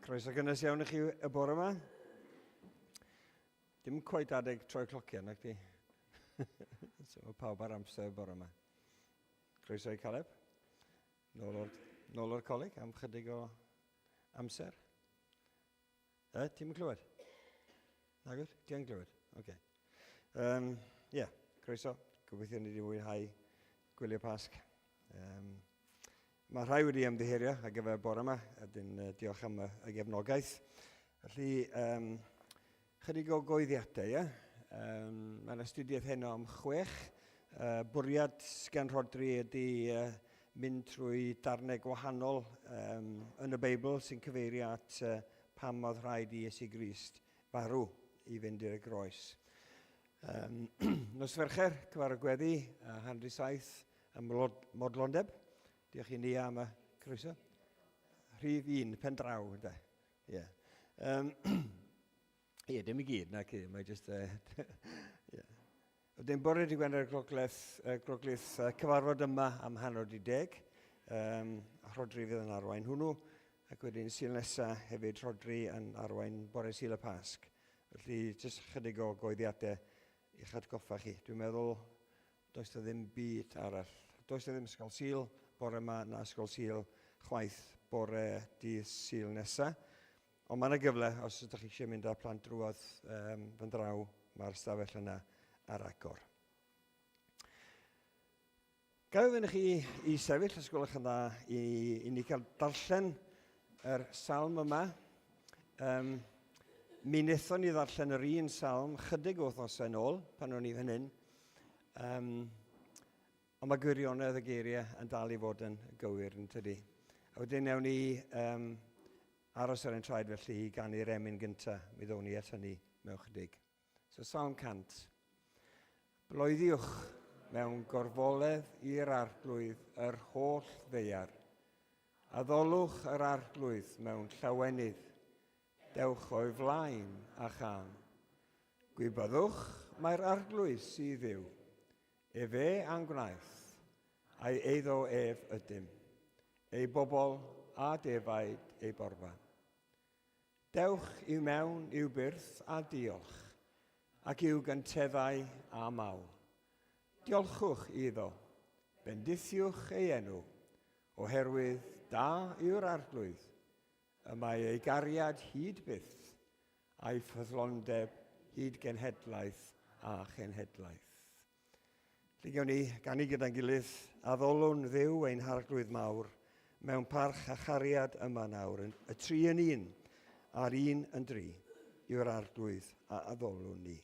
Croeso gynnes iawn i chi y bore yma. Dim cweit adeg troi clociau, nac di? So, mae pawb ar amser y bore yma. Croeso i Caleb. Nôl o'r, nôl o'r coleg am chydig o amser. E, ti'n mynd clywed? Nagwyd? Ti yn clywed? Oce. Okay. Um, yeah, croeso. Gobeithio ni wedi mwynhau gwylio Pasg. Um, mae rhai wedi ymddiheurio ar gyfer bore yma, a dyn, uh, diolch am y, y gefnogaeth. Felly, um, chydig o goeddiadau, ie? Um, Mae'n astudiaeth heno am chwech. Uh, bwriad gan Rhodri ydy uh, mynd trwy darnau gwahanol um, yn y Beibl sy'n cyfeirio at uh, pam oedd rhaid i Iesu Grist farw i fynd i'r groes. Um, nos Fercher, cyfarfod gweddi, a hanner saith ym Modlondeb. Diolch i ni am y croeso. Rhif un, pen draw, ynde. Ie. Yeah. Um, Ie, yeah, dim i gyd, nac i, mae jyst... Uh, yeah. Wedyn bore di Gwener Groglith, uh, Groglith uh, cyfarfod yma am hanner di deg. Um, a Rhodri fydd yn arwain hwnnw. Ac wedyn Sul nesa hefyd Rhodri yn arwain bore Sul y Pasg. Felly, jyst chydig o goeddiadau i'ch atgoffa chi. Dwi'n meddwl does na ddim byd arall. Does na ddim ysgol Sul bore yma na ysgol Sul chwaith bore dydd Sul nesa. Ond mae yna gyfle, os ydych chi eisiau mynd â plant drwodd um, fan draw, mae'r stafell yna ar agor. Ga i ofyn i chi i sefyll, os gwelwch yn dda, i, i ni cael darllen yr salm yma. Um, mi wnaethon ni ddarllen yr un salm chydig o wythnosau yn ôl, pan o'n i fan hyn. Um, ond mae gwirionedd y geiriau yn dal i fod yn gywir, yn tydi. A wedyn newn ni um, Aros ar ein traed felly i ganu'r emyn gynta, mi ddown ni at hynny mewn chydig. So Salm 100. Bloeddiwch mewn gorfoledd i'r Arglwydd yr holl ddeiar. Addolwch yr Arglwydd mewn llawenydd. Dewch o'i flaen a chân. Gwybyddwch mai'r Arglwydd sydd Dduw. Efe a'n gwnaeth, a'i eiddo ef ydym, ei bobl a defaid ei borfa. Dewch i mewn i'w byrth a diolch, ac i'w gynteddau a mawl. Diolchwch iddo, bendithiwch ei enw, oherwydd da yw'r Arglwydd, y mae ei gariad hyd byth, a'i ffyddlondeb hyd genhedlaeth a chenhedlaeth. Felly gewn ni ganu gyda'n gilydd, addolwn Dduw ein Harglwydd mawr, mewn parch a chariad yma nawr, y tri yn un, a'r un yn dri, yw'r Arglwydd a addolwn ni.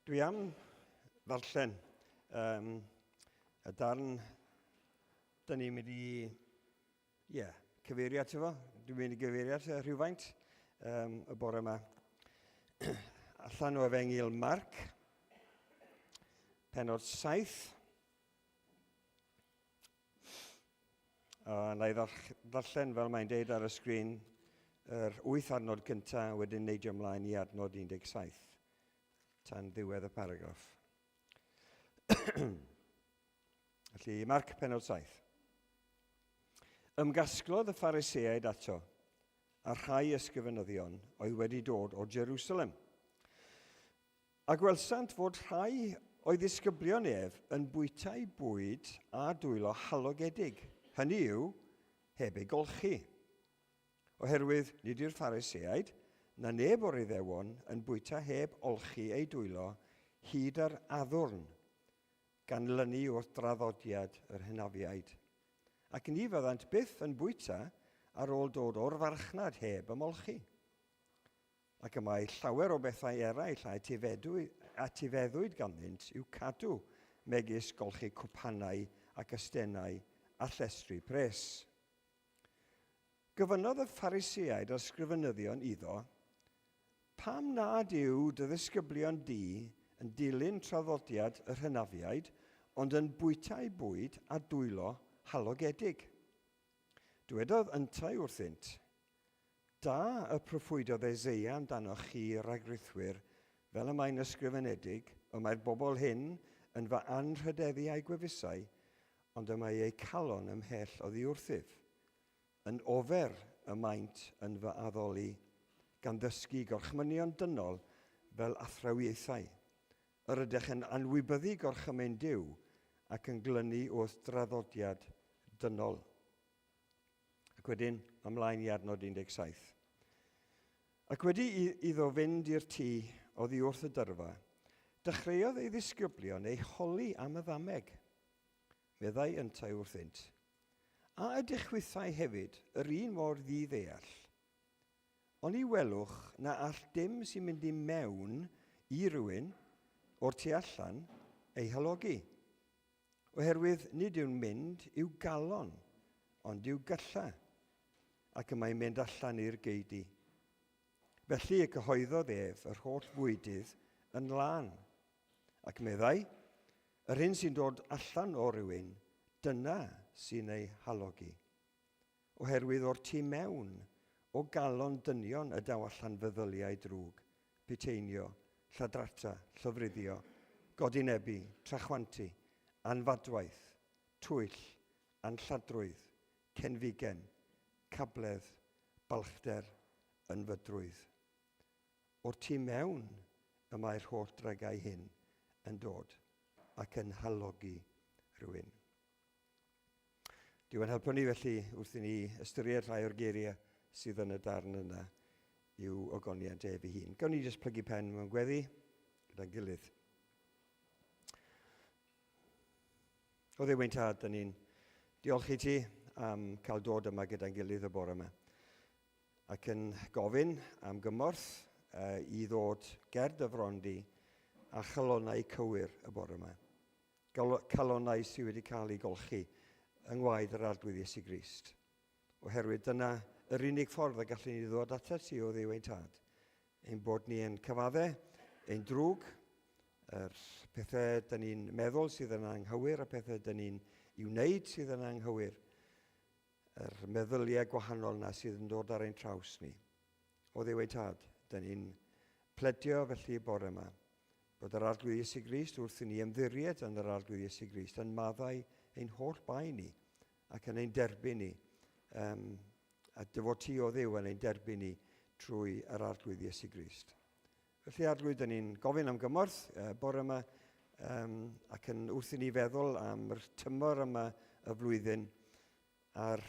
Dwi am ddarllen um, y darn dyn ni'n mynd i yeah, cyfeirio ato fo. Dwi'n mynd i gyfeirio ato rhywfaint um, y bore yma. Allan o Efengyl Marc, penod 7. A na i ddarllen fel mae'n deud ar y sgrin yr wyth adnod gyntaf, wedyn neidio ymlaen i adnod 17, tan ddiwedd y paragraff. Felly, Marc penod 7. Ymgasglodd y Phariseaid ato, a rhai ysgrifenyddion oedd wedi dod o Jerusalem. A gwelsant fod rhai o'i ddisgyblion ef yn bwyta'u bwyd â dwylo halogedig, hynny yw, heb eu golchi. Oherwydd nid yw'r Phariseaid, na neb o'r Iddewon, yn bwyta heb olchi eu dwylo hyd yr addurn, gan lynu wrth draddodiad yr hynafiaid. Ac ni fyddant byth yn bwyta ar ôl dod o'r farchnad heb ymolchi. Ac y mae llawer o bethau eraill a etifeddwyd ganddynt i'w cadw, megis golchi cwpanau ac astennau a llestri pres. Gofynnodd y Phariseaid a'r sgrifenyddion iddo, Pam nad yw dy ddisgyblion di yn dilyn traddodiad yr hynafiaid, ond yn bwyta'u bwyd â dwylo halogedig? Dywedodd yntau wrthynt, Da y proffwydodd Eseia amdanoch chi, ragrithwyr, fel y mae'n ysgrifenedig, y mae'r bobl hyn yn fy anrhydeddu a'u gwefusau, ond y mae eu calon ymhell oddi wrthyf. Yn ofer y maent yn fy addoli, gan ddysgu gorchmynion dynol fel athrawiaethau. Yr ydych yn anwybyddu gorchymyn Duw ac yn glynu wrth draddodiad dynol. Ac wedyn, ymlaen i adnod 17. Ac wedi iddo fynd i'r tŷ oddi wrth y dyrfa, dechreuodd ei ddisgyblion ei holi am y ddameg. Meddai yntau wrthynt, A ydych chwithau hefyd yr un mor ddi-ddeall? Oni welwch na all dim sy'n mynd i mewn i rywun o'r tu allan ei halogi? Oherwydd nid yw'n mynd i'w galon, ond i'w gylla, ac y mae'n mynd allan i'r geudy. Felly y cyhoeddodd ef yr holl fwydydd yn lân. Ac meddai, Yr hyn sy'n dod allan o rywun, dyna sy'n ei halogi. Oherwydd o'r tu mewn, o galon dynion y daw allan feddyliau drwg, puteinio, lladrata, llofruddio, godinebu, trachwantu, anfadwaith, twyll, anlladrwydd, cenfigen, cabledd, balchder, ynfydrwydd. O'r tu mewn y mae'r holl dragau hyn yn dod ac yn halogi rhywun. Duw yn helpu ni felly wrth i ni ystyried rhai o'r geiriau sydd yn y darn yna i'w ogoniant ef ei hun. Gawn ni jyst plygu pen mewn gweddi gyda'n gilydd. O Dduw ein tad, dyn ni'n diolch i ti am cael dod yma gyda'n gilydd y bore yma. Ac yn gofyn am gymorth uh, i ddod ger dy fron di a chalonnau cywir y bore yma. Calonnau sydd wedi cael eu golchi yng ngwaed yr Arglwydd Iesu Grist. Oherwydd dyna yr unig ffordd y gallwn ni ddod atat ti o Dduw ein Tad. Ein bod ni yn cyfadde ein drwg, yr pethau dyn ni'n meddwl sydd yn anghywir a pethau dyn ni'n i wneud sydd yn anghywir, yr meddyliau gwahanol na sydd yn dod ar ein traws ni. O Dduw ein Tad, dyn ni'n pledio felly bore yma bod yr Arglwydd Iesu Grist wrth i ni ymddiried yn yr Arglwydd Iesu Grist yn maddau ein holl bai ni ac yn ein derbyn ni um, a dyfod ti o Dduw yn ein derbyn ni trwy yr Arglwydd Iesu Grist. Felly Arglwydd, dyn ni'n gofyn am gymorth bore yma um, ac yn wrth i ni feddwl am yr tymor yma y flwyddyn a'r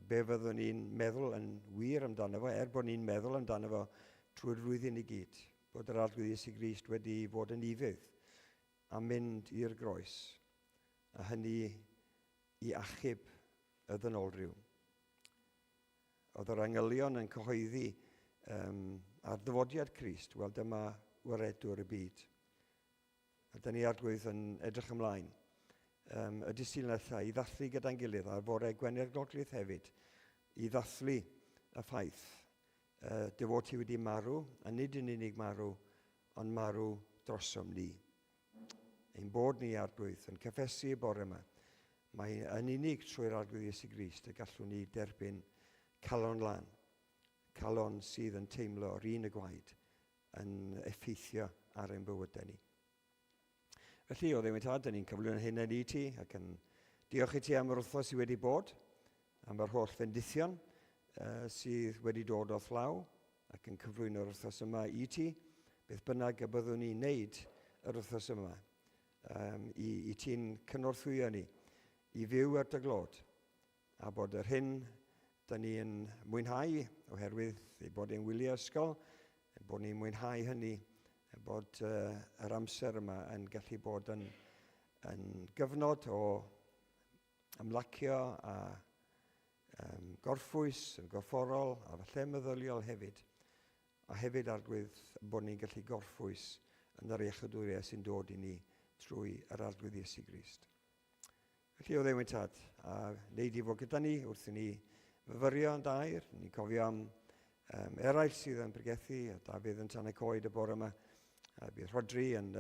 be fyddwn ni'n meddwl yn wir amdano fo, er bod ni'n meddwl amdano fo trwy'r flwyddyn i gyd, bod yr Arglwydd Iesu Grist wedi fod yn ufudd a mynd i'r groes, a hynny i achub y ddynolryw. Oedd yr angylion yn cyhoeddi um, ar ddyfodiad Crist, wel dyma waredwr y byd. A da ni Arglwydd yn edrych ymlaen y dydd Sul nesaf i ddathlu gyda'n gilydd ar fore Gwener Groglith hefyd, i ddathlu y ffaith dy fod ti wedi marw, a nid yn unig marw, ond marw drosom ni. Ein bod ni, Arglwydd, yn cyffesu y bore yma, mae yn unig trwy'r Arglwydd Iesu Grist y gallwn ni derbyn calon lân, calon sydd yn teimlo yr un y gwaed yn effeithio ar ein bywydau ni. Felly, o Dduw ein Tad, dyn ni'n cyflwyno hyn i ti ac yn diolch i ti am yr wythnos sydd wedi bod, am yr holl fendithion sydd wedi dod o'th law ac yn cyflwyno'r wythnos yma i ti, beth bynnag y byddwn ni'n neud yr wythnos yma, i ti'n cynorthwyo ni i fyw ar dy glod, a bod yr hyn da ni'n mwynhau oherwydd ei bod e'n wyliau ysgol, bod ni'n mwynhau hynny, bod yr amser yma yn gallu bod yn gyfnod o ymlacio a gorffwys yn gorfforol a falle meddyliol hefyd. A hefyd, Arglwydd, bod ni'n gallu gorffwys yn yr iechydwriaeth sy'n dod i ni trwy yr Arglwydd Iesu Grist. Felly, o Dduw ein Tad, a wneud i fod gyda ni wrth i ni fyfyrio yn dair, ni'n cofio am eraill sydd yn pregethu, a Dafydd yn Tan y Coed y bore yma, a bydd Rhodri yn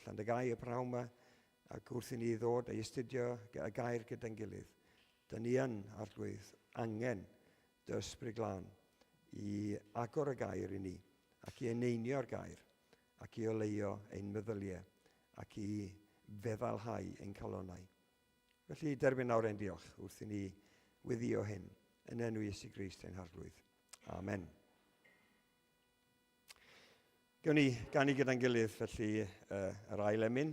Llandygái y prynhawn yma, ac wrth i ni ddod a astudio y gair gyda'n gilydd, dyn ni yn, Arglwydd, angen dy Ysbryd Glân i agor y gair i ni, ac i eneinio'r gair, ac i oleuo ein meddyliau, ac i feddalhau ein calonnau. Felly, derbyn nawr ein diolch wrth i ni weddïo hyn yn enw Iesu Grist ein Harglwydd. Amen. Gawn ni ganu gyda'n gilydd felly yr ail emyn,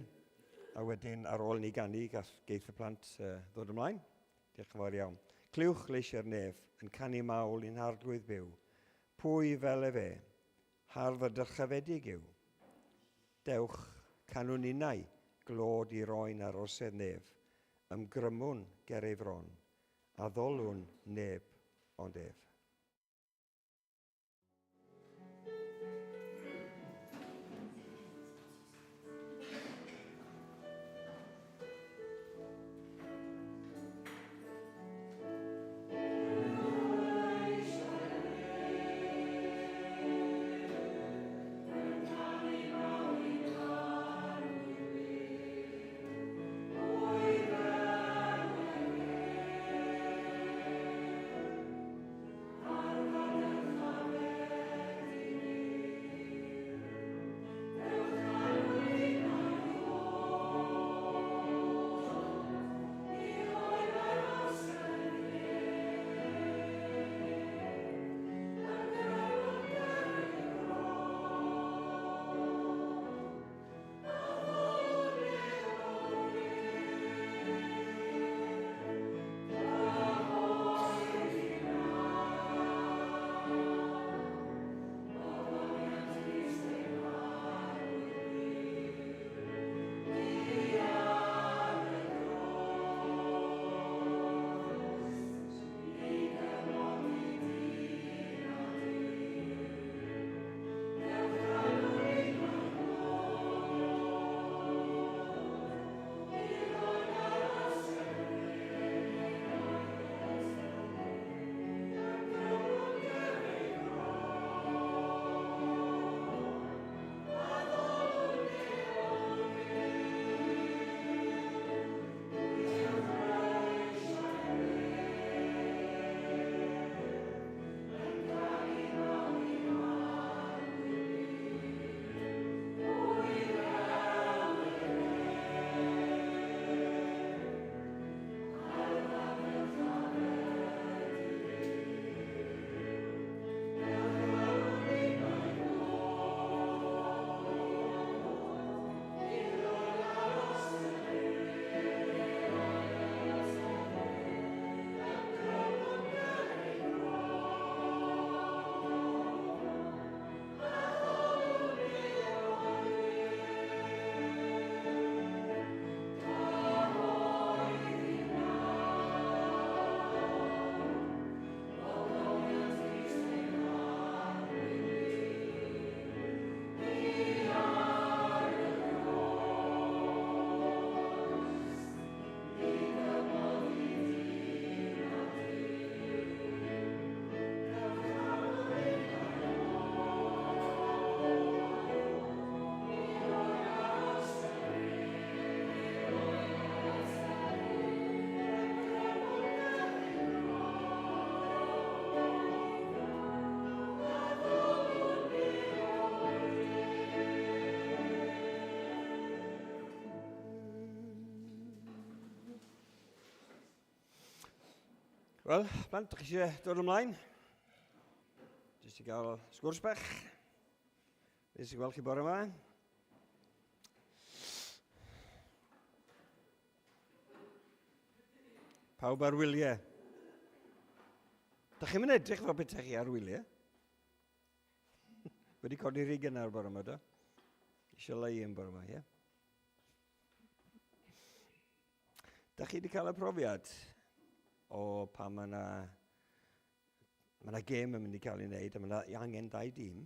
a wedyn ar ôl ni ganu, gall geith y plant ddod ymlaen. Diolch yn fawr iawn. Clywch leisiau'r nef yn canu mawl i'n Harglwydd byw. Pwy fel efe? Hardd a dyrchafedig yw. Dewch, canwn ninnau, glod i roen ar orsedd nef. Ymgrymwn ger ei fron, addolwn neb ond ef. Wel, plant, ydych chi eisiau dod ymlaen? Jyst i gael sgwrs bach. Nes i gweld chi bore yma. Pawb ar wyliau. Da chi'n mynd edrych fel beth chi ar wyliau? Wedi codi rhy gynnar bore yma, do? Eisiau lei yn bore yma, ie? Yeah? Da chi wedi cael y profiad o pan mae yna mae yna gêm yn mynd i cael ei wneud a mae yna angen dau dîm.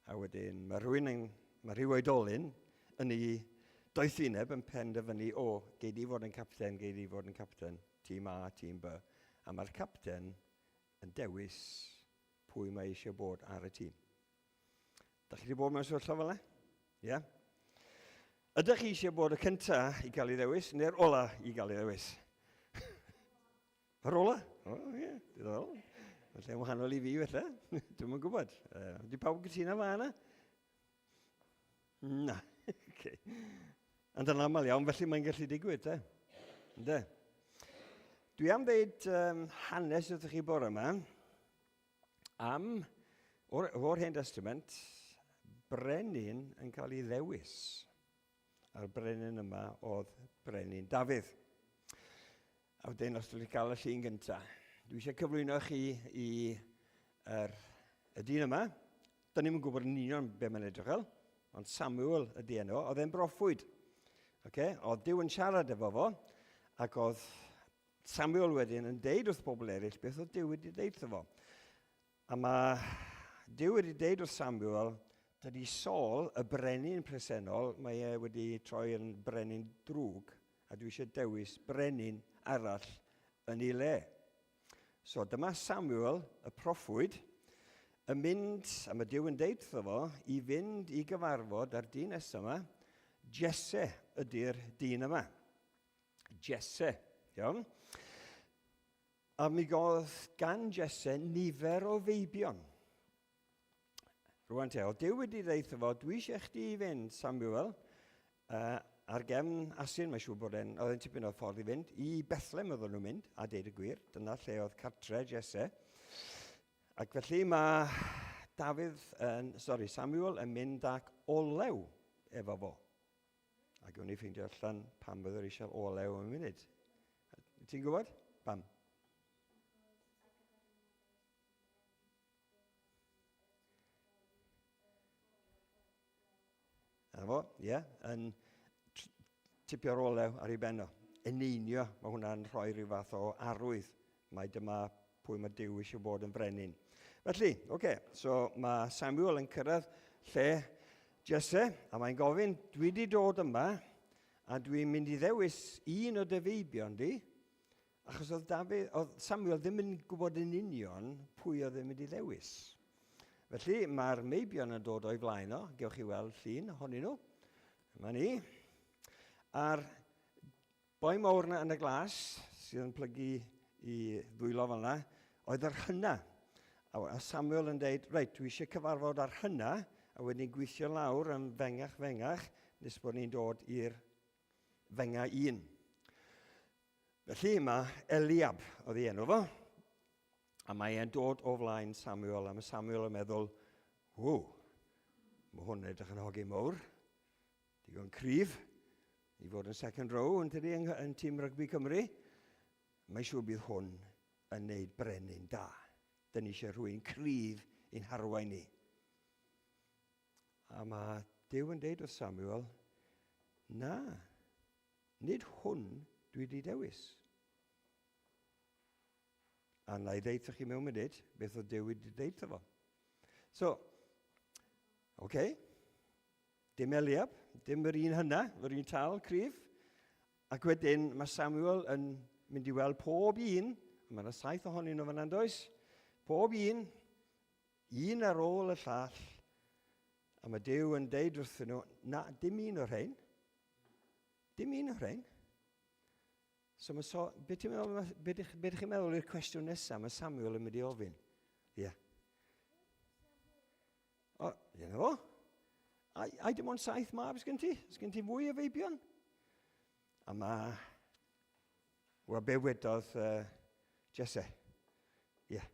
A wedyn mae rhywun yn, mae rhyw oedolyn yn ei doethineb yn penderfynu, o, gei di fod yn capten, gei di fod yn capten, tîm A, tîm B. A mae'r capten yn dewis pwy mae eisiau bod ar y tîm. Da chi wedi bod mewn sefyllfa fel yna? Ie? Yeah? Ydych chi eisiau bod y cyntaf i gael ei ddewis, neu'r ola i gael ei ddewis? Yr ola? O, oh, ie, yeah, diddorol. Felly, yn wahanol i fi, felly. Dwi'm yn gwybod. Di pawb gytuno fa yna? Na. okay. Ond yn aml iawn, felly mae'n gallu digwydd, te. Ynde? Dwi am ddeud um, hanes wrthych chi bore yma am, o'r, o'r Hen Testament, brenin yn cael ei ddewis. A'r brenin yma oedd brenin Dafydd. A wedyn, os dwi'n cael y llun gyntaf, dwi eisiau cyflwyno chi i yr, y dyn yma. Da ni'n gwybod yn union be mae'n edrych fel, ond Samuel ydy enw, oedd e'n broffwyd. Okay? Oedd Duw yn siarad efo fo, ac oedd Samuel wedyn yn deud wrth bobl eraill beth oedd Duw wedi deud wrtho fo. A mae Duw wedi deud wrth Samuel, dydy Saul, y brenin presennol, mae e wedi troi yn brenin drwg, a dwi eisiau dewis brenin arall yn ei le. So dyma Samuel, y proffwyd, yn mynd, a mae Duw yn deud wrtho fo, i fynd i gyfarfod â'r dyn nesaf yma. Jesse ydy'r dyn yma. Jesse, iawn? A mi godd gan Jesse nifer o feibion. Rwan te, oedd Duw wedi ddeud fo, dwi eisiau chdi i fynd, Samuel, ar gefn asyn, mae'n siŵr bod e'n, oedd e'n tipyn o ffordd i fynd, i Bethlehem oedden nhw'n mynd, a deud y gwir, dyna lle oedd cartre Jesse. Ac felly mae Dafydd, yn, sorry, Samuel yn mynd ac olew efo fo. A gewn ni ffeindio allan pam byddwn eisiau olew yn munud. Ti'n gwybod? Pam? Na fo, ie, yeah, yn tipio'r olew ar ei ben o. Eneinio, mae hwnna'n rhoi rhyw fath o arwydd. Mae dyma pwy mae Duw eisiau bod yn frenin. Felly, oce, okay, so mae Samuel yn cyrraedd lle Jesse, a mae'n gofyn, dwi wedi dod yma, a dwi'n mynd i ddewis un o dy feibion di, achos oedd, Dafydd, oedd Samuel ddim yn gwybod yn union pwy oedd yn mynd i ddewis. Felly mae'r meibion yn dod o'i flaen o, gewch chi weld llun ohonyn nhw. Yma ni. A'r boi mawr yna yn y glas, sydd yn plygu i ddwylo fel yna, oedd yr hynna. A Samuel yn dweud, reit, dwi eisiau cyfarfod ar hynna, a wedyn gweithio lawr yn fengach fengach, nes bod ni'n dod i'r fenga un. Felly mae Eliab oedd ei enw fo, a mae e'n dod o flaen Samuel, a mae Samuel yn meddwl, ww, mae hwn yn edrych yn hogyn mawr, digon cryf, i fod yn second row yn tydi yn, yn tîm rygbi Cymru. Mae'n siŵr bydd hwn yn neud brenin da. Dyn ni eisiau rhywun cryf i'n harwain ni. A mae Duw yn deud wrth Samuel, na, nid hwn dwi wedi dewis. A na i ddeud chi mewn munud beth oedd Duw wedi deud fo. So, oce, okay. Dim Eliab, dim yr un hynna, yr un tal, cryf. Ac wedyn mae Samuel yn mynd i weld pob un, a mae yna saith ohonyn nhw fanna'n does? Pob un, un ar ôl y llall, a mae Duw yn deud wrthyn nhw, na, dim un o'r rhain. Dim un o'r rhain. So, mae so, be ti'n meddwl, be ydych, be ydych chi'n meddwl i'r cwestiwn nesaf mae Samuel yn mynd i ofyn? Ie. Yeah. O, yna fo. Ai, ai dim ond saith mab sgyn ti? Sgyn ti fwy o feibion? A mae... Wel, be wedodd uh, Jesse. Ie. Yeah.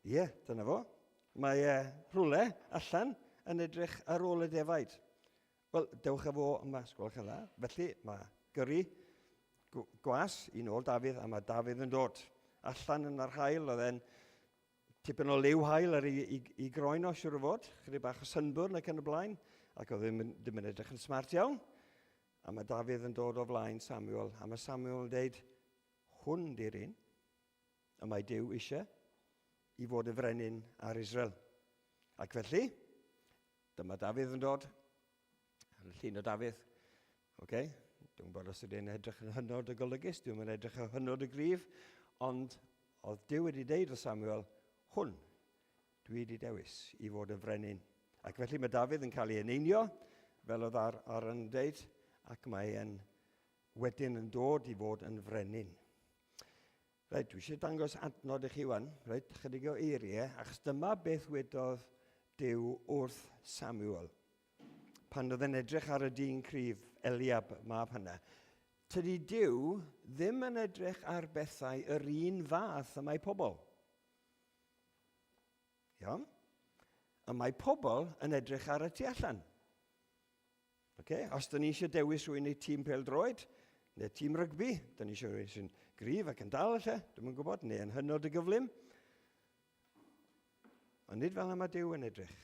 Ie, yeah, dyna fo. Mae e rhywle allan yn edrych ar ôl y defaid. Wel, dewch â fo yma, sgwelwch yn dda. Felly, mae gyrru gwas i nôl Dafydd, a mae Dafydd yn dod allan yn yr hael. Oedd e'n tipyn o liw hael ar ei, i, i groen o, siwr o fod. Chydig bach o sunburn ac yn y blaen. Ac oedd ddim, ddim yn edrych yn smart iawn. A mae Dafydd yn dod o flaen Samuel, a mae Samuel yn deud, hwn di'r un y mae Duw eisiau i fod y frenin ar Israel. Ac felly, Dyma Dafydd yn dod. Ar y llun o Dafydd. Oce, okay. Dwi'n gwybod os ydy'n edrych yn hynod o golygus, dwi'n yn edrych yn hynod o gryf, ond oedd Duw wedi deud wrth Samuel, hwn, dwi wedi dewis i fod yn frenin. Ac felly mae Dafydd yn cael ei eneinio, fel oedd ar, ar yn deud, ac mae e'n wedyn yn dod i fod yn frenin. Reit, dwi eisiau dangos adnod i chi wan, reit, chydig o eiriau, achos dyma beth wedodd Duw wrth Samuel. Pan oedd yn edrych ar y dyn cryf, Eliab, mab hynna. Tydi Duw ddim yn edrych ar bethau yr un fath y mae pobl. Iawn? A mae pobl yn edrych ar y tu allan. Okay? Os dyn ni eisiau dewis rhywun i tîm pêl-droed, neu tîm rygbi, dyn ni eisiau rhywun sy'n gryf ac yn dal lle, dwi'n yn gwybod, neu yn hynod y gyflym. Ond nid fel yma mae Duw yn edrych.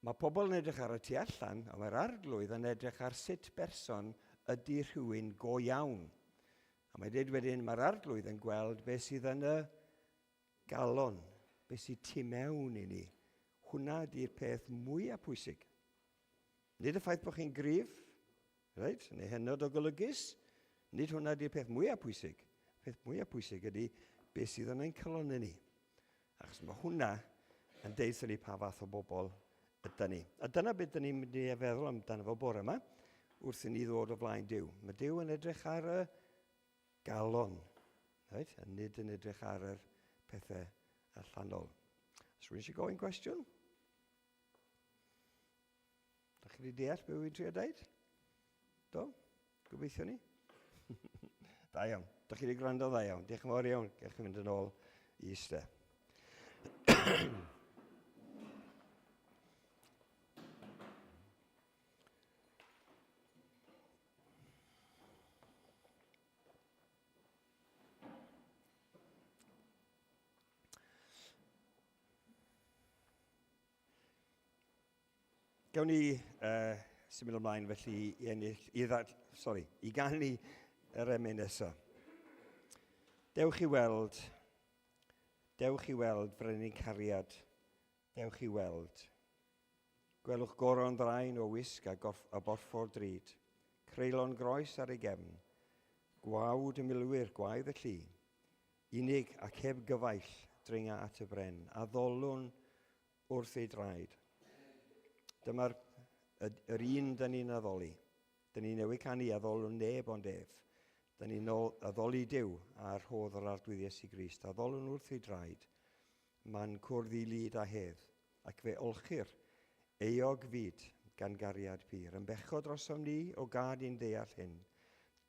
Mae pobl yn edrych ar y tu allan, ond mae'r arglwydd yn edrych ar sut berson ydy rhywun go iawn. A mae dweud wedyn, mae'r arglwydd yn gweld beth sydd yn y galon, beth sydd tu mewn i ni. Hwna ydy'r peth mwyaf pwysig. Nid y ffaith bod chi'n gryf, reit, neu hynod o golygus, nid hwnna ydy'r peth mwyaf pwysig. Y peth mwyaf pwysig ydy beth sydd yn ein calonnau ni. Achos mae hwnna yn deud ni pa fath o bobl ydy ni. A dyna beth dyn ni'n mynd i feddwl amdano fo bore yma, wrth i ni ddod o flaen Duw. Mae Duw yn edrych ar y galon, reit? A nid yn edrych ar yr pethau allanol. Os rwy'n eisiau gofyn cwestiwn? Da chi wedi deall beth wy'n trio dweud? Do? Gobeithio ni. da iawn. Da chi wedi gwrando dda iawn. Diolch yn fawr iawn. Gewch chi fynd yn ôl i eistedd. Gawn ni uh, symud ymlaen felly i ennill, i ddad, sorry, i ganu yr emyn nesaf. Dewch i weld, dewch i weld frenin cariad, dewch i weld. Gwelwch goron ddraen o wisg a, gorff, a borffor drud, creulon groes ar ei gefn, gwawd y milwyr, gwaedd y llu, unig ac heb gyfaill dringa at y bren, a ddolwn wrth ei draed. Dyma'r yr un dyn ni'n addoli. Dyn ni newydd canu addolwn neb ond ef. Dyn ni'n addoli Duw a rhodd yr Arglwydd Iesu Grist. Addolwn wrth ei draed. Mae'n cwrdd i lid a hedd, ac fe olchir euog fyd gan gariad pur. Yn bechod drosom ni o gad i'n ddeall hyn.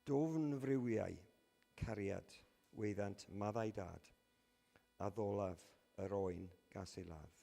Dwfn friwiau cariad weiddant maddau dad. Addolaf yr oen gas ei ladd.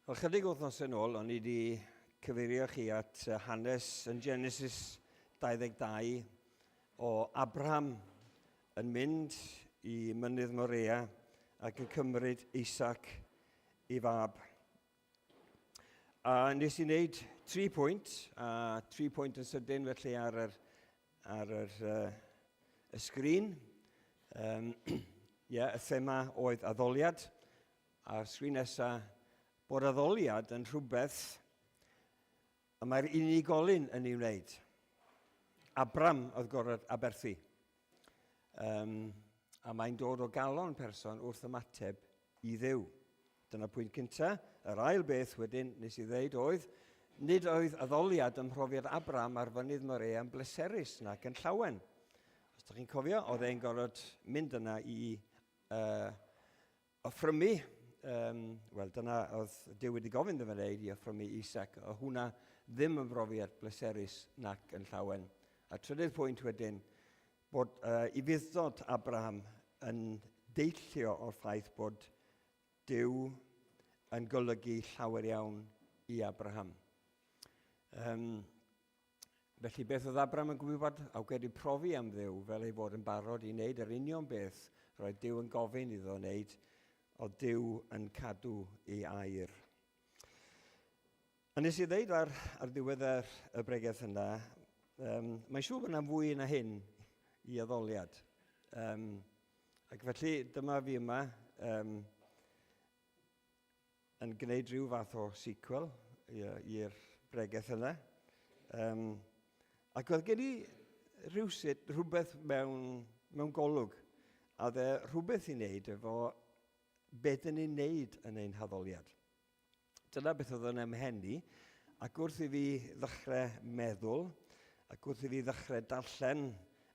Wel, chydig wythnosau yn ôl, o'n i wedi cyfeirio chi at hanes yn Genesis 22 o Abraham yn mynd i mynydd Morea ac yn cymryd Isaac i fab. A nes i wneud tri pwynt, a tri pwynt yn sydyn felly ar yr, ar yr, y sgrin. Um, yeah, y thema oedd addoliad, a'r sgrin nesaf bod addoliad yn rhywbeth y mae'r unigolyn yn ei wneud. Abram oedd gorfod aberthu. Um, a mae'n dod o galon person wrth ymateb i Dduw. Dyna pwynt cyntaf. Yr ail beth wedyn nes i ddeud oedd, nid oedd addoliad ym mhrofiad Abram ar fynydd Morea yn bleserus nac yn llawen. Os ydych chi'n cofio, oedd e'n gorfod mynd yna i offrymu, um, wel dyna oedd Duw wedi gofyn iddo fe wneud i offrymu Isaac, o hwnna ddim yn brofiad bleserus nac yn llawen. A trydydd pwynt wedyn, bod ufudd-dod Abraham yn deillio o'r ffaith bod Duw yn golygu llawer iawn i Abraham. Um, felly beth oedd Abraham yn gwybod a wedi profi am Dduw fel ei fod yn barod i wneud yr union beth roedd Duw yn gofyn iddo wneud, oedd Duw yn cadw ei air. A nes i ddeud ar, ar ddiwedd yr, y bregeth yna, um, mae'n siŵr bod yna fwy na hyn i addoliad. Um, ac felly dyma fi yma um, yn gwneud rhyw fath o sequel i'r bregeth yna. Um, ac oedd gen i rhywsut, rhywbeth mewn, mewn golwg, a dde rhywbeth i wneud efo beth dyn ni'n wneud yn ein haddoliad. Dyna beth oedd yn ymhen i, ac wrth i fi ddechrau meddwl, ac wrth i fi ddechrau darllen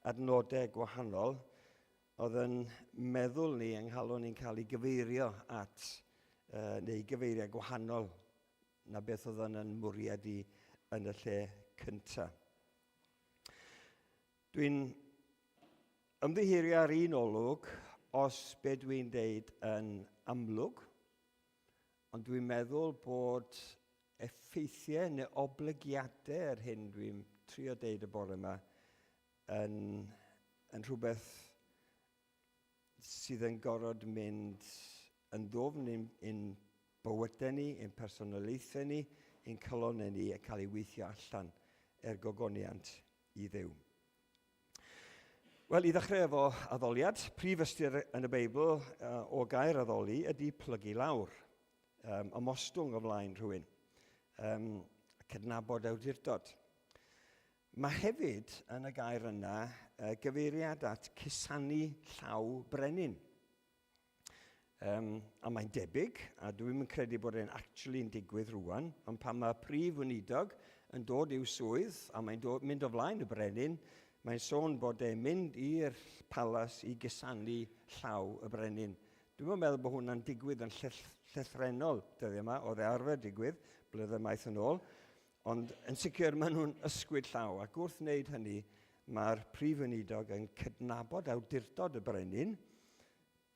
adnodau gwahanol, oedd yn meddwl ni yng nghalon ni'n cael ei gyfeirio at, uh, neu gyfeiriau gwahanol na beth oedd yn yn mwriad i yn y lle cyntaf. Dwi'n ymddiheurio ar un olwg os be dwi'n deud yn amlwg, Ond dwi'n meddwl bod effeithiau neu oblygiadau yr hyn dwi'n trio deud y bore yma yn, yn rhywbeth sydd yn gorfod mynd yn ddwfn i'n, in bywydau ni, i'n personoliaethau ni, i'n calonnau ni, a cael ei weithio allan er gogoniant i Dduw. Wel, i ddechrau efo addoliad, prif ystyr yn y Beibl uh, o gair addoli ydy plygu lawr, um, ymostwng o flaen rhywun, um, cydnabod awdurdod. Mae hefyd yn y gair yna uh, gyfeiriad at cusanu llaw brenin. Um, a mae'n debyg, a dwi'n yn credu bod e'n actually'n digwydd rwan, ond pan mae prif weinidog yn dod i'w swydd, a mae'n dod, mynd o flaen y brenin, mae'n sôn bod e'n mynd i'r palas i gusanu llaw y brenin. Dwi'n meddwl bod hwnna'n digwydd yn llythrennol dyddiau yma, oedd e arfer digwydd blynyddoedd maith yn ôl, ond yn sicr maen nhw'n ysgwyd llaw, ac wrth wneud hynny, mae'r prif weinidog yn cydnabod awdurdod y brenin,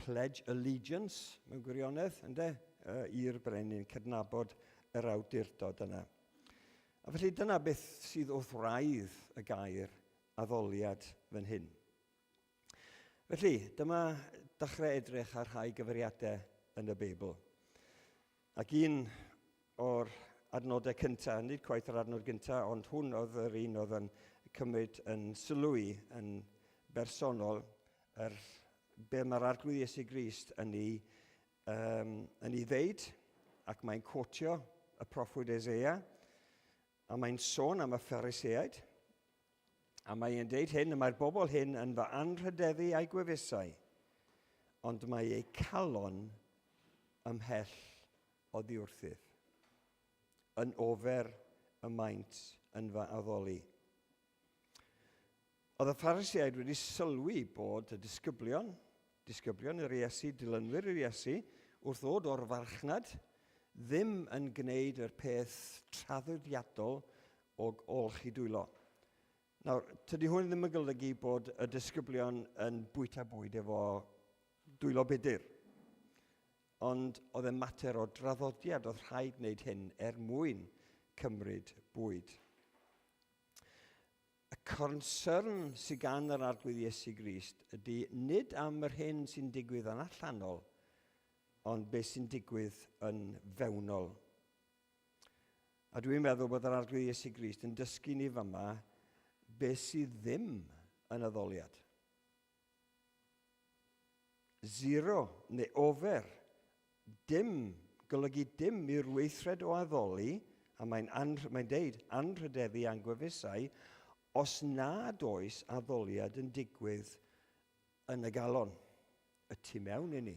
pledge allegiance mewn gwirionedd, ynde, i'r brenin, cydnabod yr awdurdod yna. A felly dyna beth sydd wrth wraidd y gair addoliad fan hyn. Felly, dyma dechrau edrych ar rhai gyfeiriadau yn y Beibl. Ac un o'r adnodau cyntaf, nid cwaith yr adnod gyntaf, ond hwn oedd yr un oedd yn cymryd yn sylw i yn bersonol, yr, be mae'r Arglwydd Iesu Grist yn ei, um, yn ei ddeud, ac mae'n quotio y proffwyd Eseia, a mae'n sôn am y Phariseaid, a mae'n deud hyn, y mae'r bobl hyn yn fy anrhydeddu a'i gwefusau, ond mae eu calon ymhell oddi wrthyf. Yn ofer y maent yn fy addoli. Oedd y Phariseaid wedi sylwi bod y disgyblion, disgyblion yr Iesu, dilynwyr yr Iesu, wrth ddod o'r farchnad, ddim yn gwneud yr peth traddodiadol o olchi dwylo. Nawr, tydi hwn ddim yn golygu bod y disgyblion yn bwyta bwyd efo dwylo budur. Ond oedd e'n mater o draddodiad, oedd rhaid wneud hyn er mwyn cymryd bwyd. Y concern sydd gan yr Arglwydd Iesu Grist ydy nid am yr hyn sy'n digwydd yn allanol, ond beth sy'n digwydd yn fewnol. A dwi'n meddwl bod yr Arglwydd Iesu Grist yn dysgu ni fyma beth sydd ddim yn addoliad. Zero neu ofer, dim, golygu dim i'r weithred o addoli, a mae'n mae deud anrhydeddu a'n gwefusau, os nad oes addoliad yn digwydd yn y galon, y tu mewn i ni.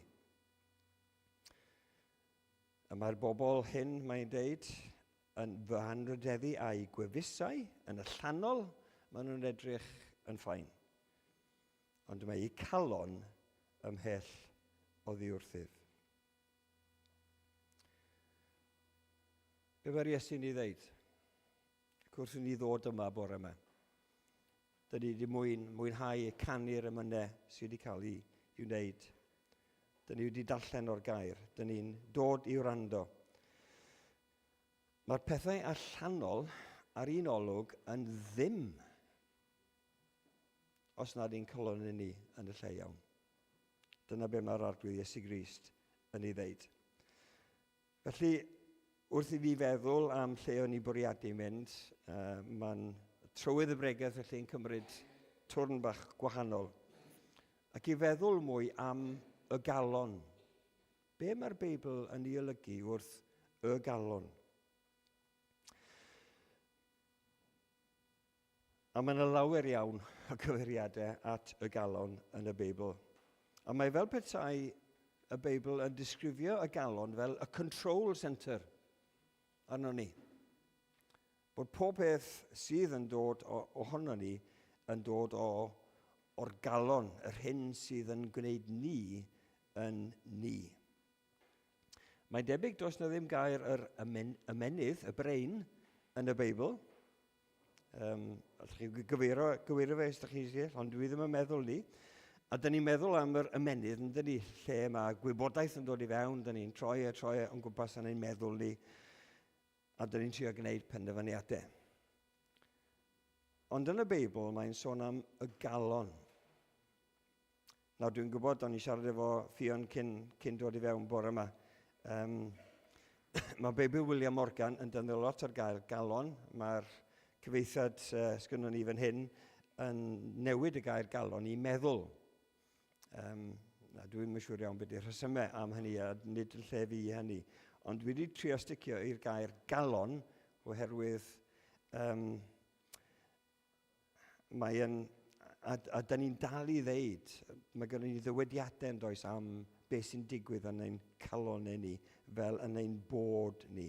Y mae'r bobl hyn, mae'n deud, yn fy anrhydeddu a'u gwefusau yn allanol, maen nhw'n edrych yn ffain. Ond mae eu calon ymhell oddi wrthyf. Be mae'r Iesu'n ei ddeud? Ac wrth i ni ddod yma bore yma, dyn ni wedi mwyn, mwynhau y canu'r emynau sydd wedi cael ei, ei wneud. Dyn ni wedi darllen o'r gair. Dyn ni'n dod i wrando. Mae'r pethau allanol ar un olwg yn ddim os nad ein colon ni yn y lle iawn. Dyna be mae'r Arglwydd Iesu Grist yn ei ddeud. Felly, wrth i fi feddwl am lle o'n i bwriadu mynd, mae'n trywydd y bregeth felly yn cymryd twrn bach gwahanol. Ac i feddwl mwy am y galon. Be mae'r Beibl yn ei olygu wrth y galon? A mae yna lawer iawn o gyfeiriadau at y galon yn y Beibl. A mae fel petai y Beibl yn disgrifio y galon fel y control centre arno ni. Bod pob peth sydd yn dod ohono ni yn dod o, o'r galon, yr hyn sydd yn gwneud ni yn ni. Mae'n debyg does na ddim gair yr ymen, ymenydd, y brain, yn y Beibl. Um, allwch chi gyfeirio, gywiro fe os ydych chi eisiau, ond dwi ddim yn meddwl ni. A dyn ni'n meddwl am yr ymenydd, yn dyn ni, lle mae gwybodaeth yn dod i fewn, dyn ni'n troi a troi o'n gwmpas yn ein meddwl ni, a dyn ni'n trio gwneud penderfyniadau. Ond yn y Beibl mae'n sôn am y galon. Nawr dwi'n gwybod, o'n i'n siarad efo Ffion cyn, cyn dod i fewn bore yma. Um, mae Beibl William Morgan yn defnyddio lot o'r gair galon. Mae'r cyfeithiad uh, sgynnon ni fan hyn yn newid y gair galon i meddwl. Um, na, dwi'n yn siŵr iawn beth yw'r rhesymau am hynny, a nid yn lle fi hynny. Ond dwi wedi trio sticio i'r gair galon oherwydd um, mae yn, a, a da ni'n dal i ddeud, mae gennym ni ddywediadau yn does am beth sy'n digwydd yn ein calonau ni, fel yn ein bod ni.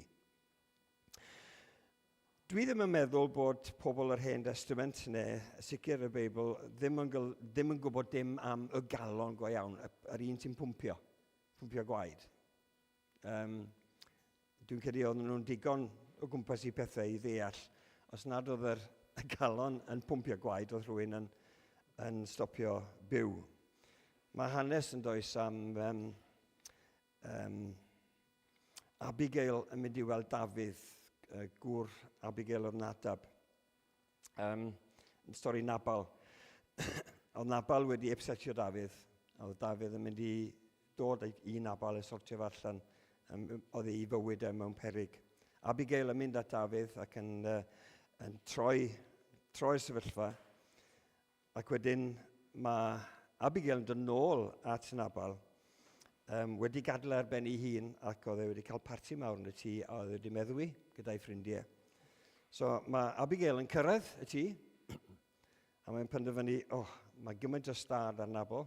Dwi ddim yn meddwl bod pobl yr Hen Testament, neu sicr y Beibl, ddim yn, ddim yn gwybod dim am y galon go iawn, yr un sy'n pwmpio, pwmpio gwaed. Um, dwi'n credu oedden nhw'n digon o gwmpas i pethau i ddeall. Os nad oedd yr, y galon yn pwmpio gwaed, oedd rhywun yn, yn stopio byw. Mae hanes yn does am um, um, Abigail yn mynd i weld Dafydd, gŵr Abigail oedd Nadab. Um, stori Nabal. oedd Nabal wedi upsetio Dafydd, a oedd Dafydd yn mynd i dod i Nabal a sortio fe allan. Um, oedd ei fywyd e mewn perig. Abigail yn mynd at Dafydd ac yn, uh, yn troi, troi'r sefyllfa. Ac wedyn mae Abigail yn dod nôl at Nabal, um, wedi gadael ar ben ei hun ac oedd e wedi cael parti mawr yn y tŷ a oedd e wedi meddwi gyda'i ffrindiau. So mae Abigail yn cyrraedd y tŷ a mae'n penderfynu, oh, mae gymaint o stad ar Nabal,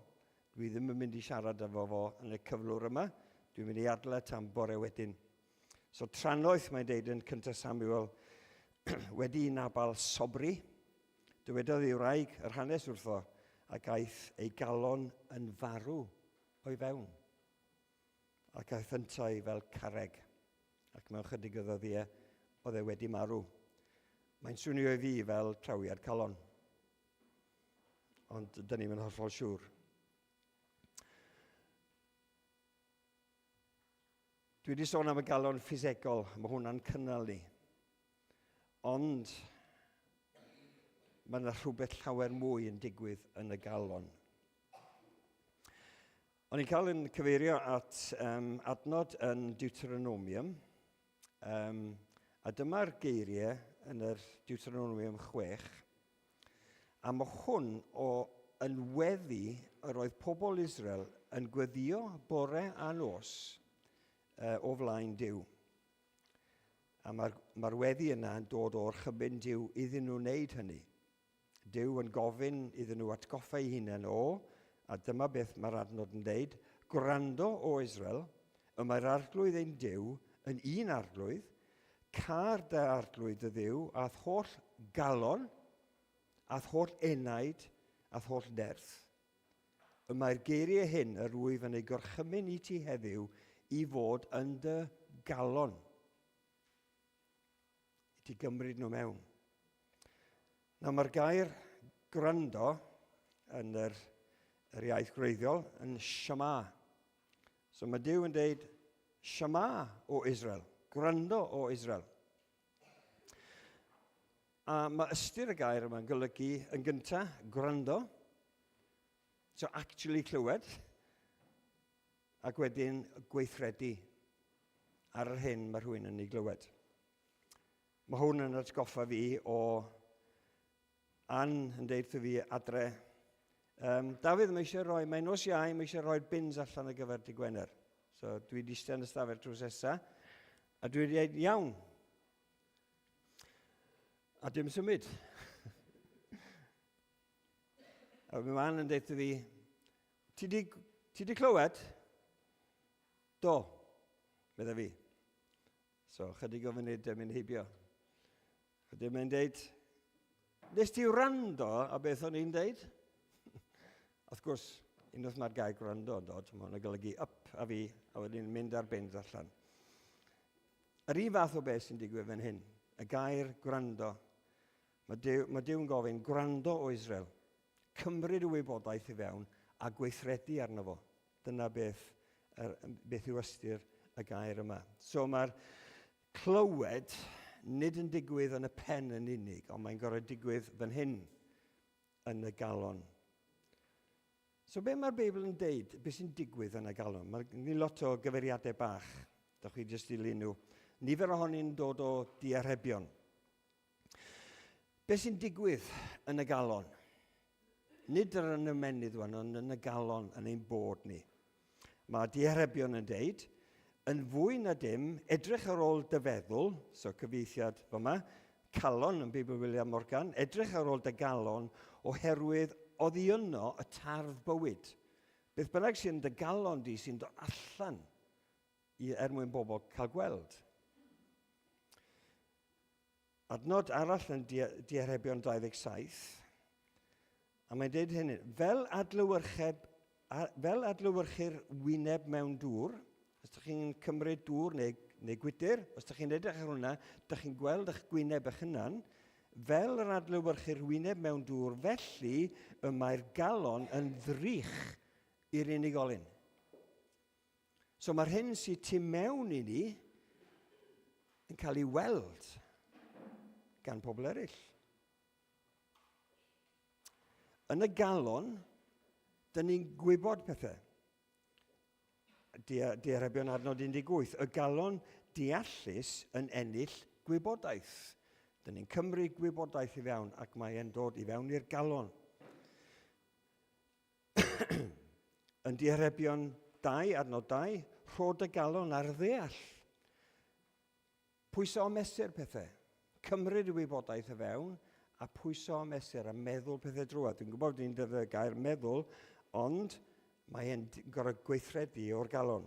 dwi ddim yn mynd i siarad efo fo yn y cyflwr yma, dwi'n mynd i adle tan bore wedyn. So trannoeth, mae'n deud yn cyntaf Samuel, wedi i Nabal sobri, dywedodd ei wraig yr hanes wrtho, ac aeth ei galon yn farw o'i fewn. Ac aeth yntau fel carreg, ac mewn chydig o ddyddiau oedd e wedi marw. Mae'n swnio i fi fel trawiad calon. Ond dyn ni'n hollol siŵr. Dwi wedi sôn am y galon ffisegol, mae hwnna'n cynnal ni. Ond mae yna rhywbeth llawer mwy yn digwydd yn y galon. O'n i'n cael yn cyfeirio at um, adnod yn Deuteronomium, um, a dyma'r geiriau yn yr Deuteronomium 6, a mae hwn o yn weddi yr oedd pobl Israel yn gweddio bore a nos uh, o flaen Duw. A mae'r mae weddi yna yn dod o'r chymyn Duw iddyn nhw wneud hynny. Duw yn gofyn iddyn nhw atgoffa eu hunain o, a dyma beth mae'r adnod yn deud, Gwrando, o Israel, y mae'r arglwydd ein Duw yn un arglwydd, car dy arglwydd dy Dduw a'th holl galon, a'th holl enaid, a'th holl nerth. Y mae'r geiriau hyn yr wyf yn eu gorchymyn i ti heddiw i fod yn dy galon. I ti gymryd nhw mewn. Nawr mae'r gair gwrando yn yr, yr iaith gwreiddiol yn shama. So mae Duw yn deud shama o Israel, gwrando o Israel. A mae ystyr y gair yma'n golygu yn gyntaf gwrando, so actually clywed, ac wedyn gweithredu ar yr hyn mae rhywun yn ei glywed. Mae hwn yn atgoffa fi o Ann yn deud wrtho fi adre, um, Dafydd, mae eisiau rhoi, mae nos iau, mae eisiau rhoi'r bins allan ar gyfer dy Gwener. So dwi wedi eistedd yn y stafell drws nesa, a dwi wedi dweud, iawn. A dim symud. a mae Ann yn deud wrtho fi, ti di, ti di clywed? Do, medda fi. So, chydig o funudau mynd heibio. Wedyn mae'n deud, nes ti wrando a beth o'n i'n deud? Wrth gwrs, unwaith mae'r gair gwrando yn dod, mae hwnna'n golygu up a fi, a wedyn mynd ar bins allan. Yr un fath o beth sy'n digwydd fan hyn, y gair gwrando. Mae Duw, mae Duw yn gofyn, gwrando o Israel, cymryd y wybodaeth i fewn a gweithredu arno fo. Dyna beth, er, beth yw ystyr y gair yma. So mae'r clywed nid yn digwydd yn y pen yn unig, ond mae'n gorfod digwydd fan hyn, yn y galon. So be mae'r Beibl yn deud, beth sy'n digwydd yn y galon? Mae ni lot o gyfeiriadau bach, dych chi jyst dilyn nhw. Nifer ohoni'n dod o diarhebion. Be sy'n digwydd yn y galon? Nid yr yn ymenydd wan, ond yn y galon, yn ein bod ni. Mae diharebion yn deud, yn fwy na dim, edrych ar ôl dy feddwl, so cyfieithiad fyma, calon yn Beibl William Morgan, edrych ar ôl dy galon oherwydd oddi yno y tardd bywyd. Beth bynnag sy'n dy galon di sy'n dod allan i, er mwyn bobl cael gweld. Adnod arall yn Diharebion 27, a mae'n dweud hyn, fel, adlewyrcheb, fel adlewyrchu'r wyneb mewn dŵr, os ydych chi'n cymryd dŵr neu, neu gwydr, os ydych chi'n edrych ar hwnna, ydych chi'n gweld eich gwyneb eich hunan, fel yr adlewyrchu'r wyneb mewn dŵr, felly y mae'r galon yn ddrych i'r unigolyn. So mae'r hyn sydd tu mewn i ni yn cael ei weld gan pobl eraill. Yn y galon, dyn ni'n gwybod pethau. Diarebion adnod 18, y galon deallus yn ennill gwybodaeth. Dyn ni'n cymryd gwybodaeth i fewn ac mae e'n dod i fewn i'r galon. Yn Diharebion 2, adnod 2, rho dy galon ar ddeall. Pwyso a mesur pethau. Cymryd y wybodaeth y fewn a pwyso a mesur a meddwl pethau drwodd. Dwi'n gwybod bod ni'n defnyddio gair meddwl, ond mae e'n gorfod gweithredu o'r galon.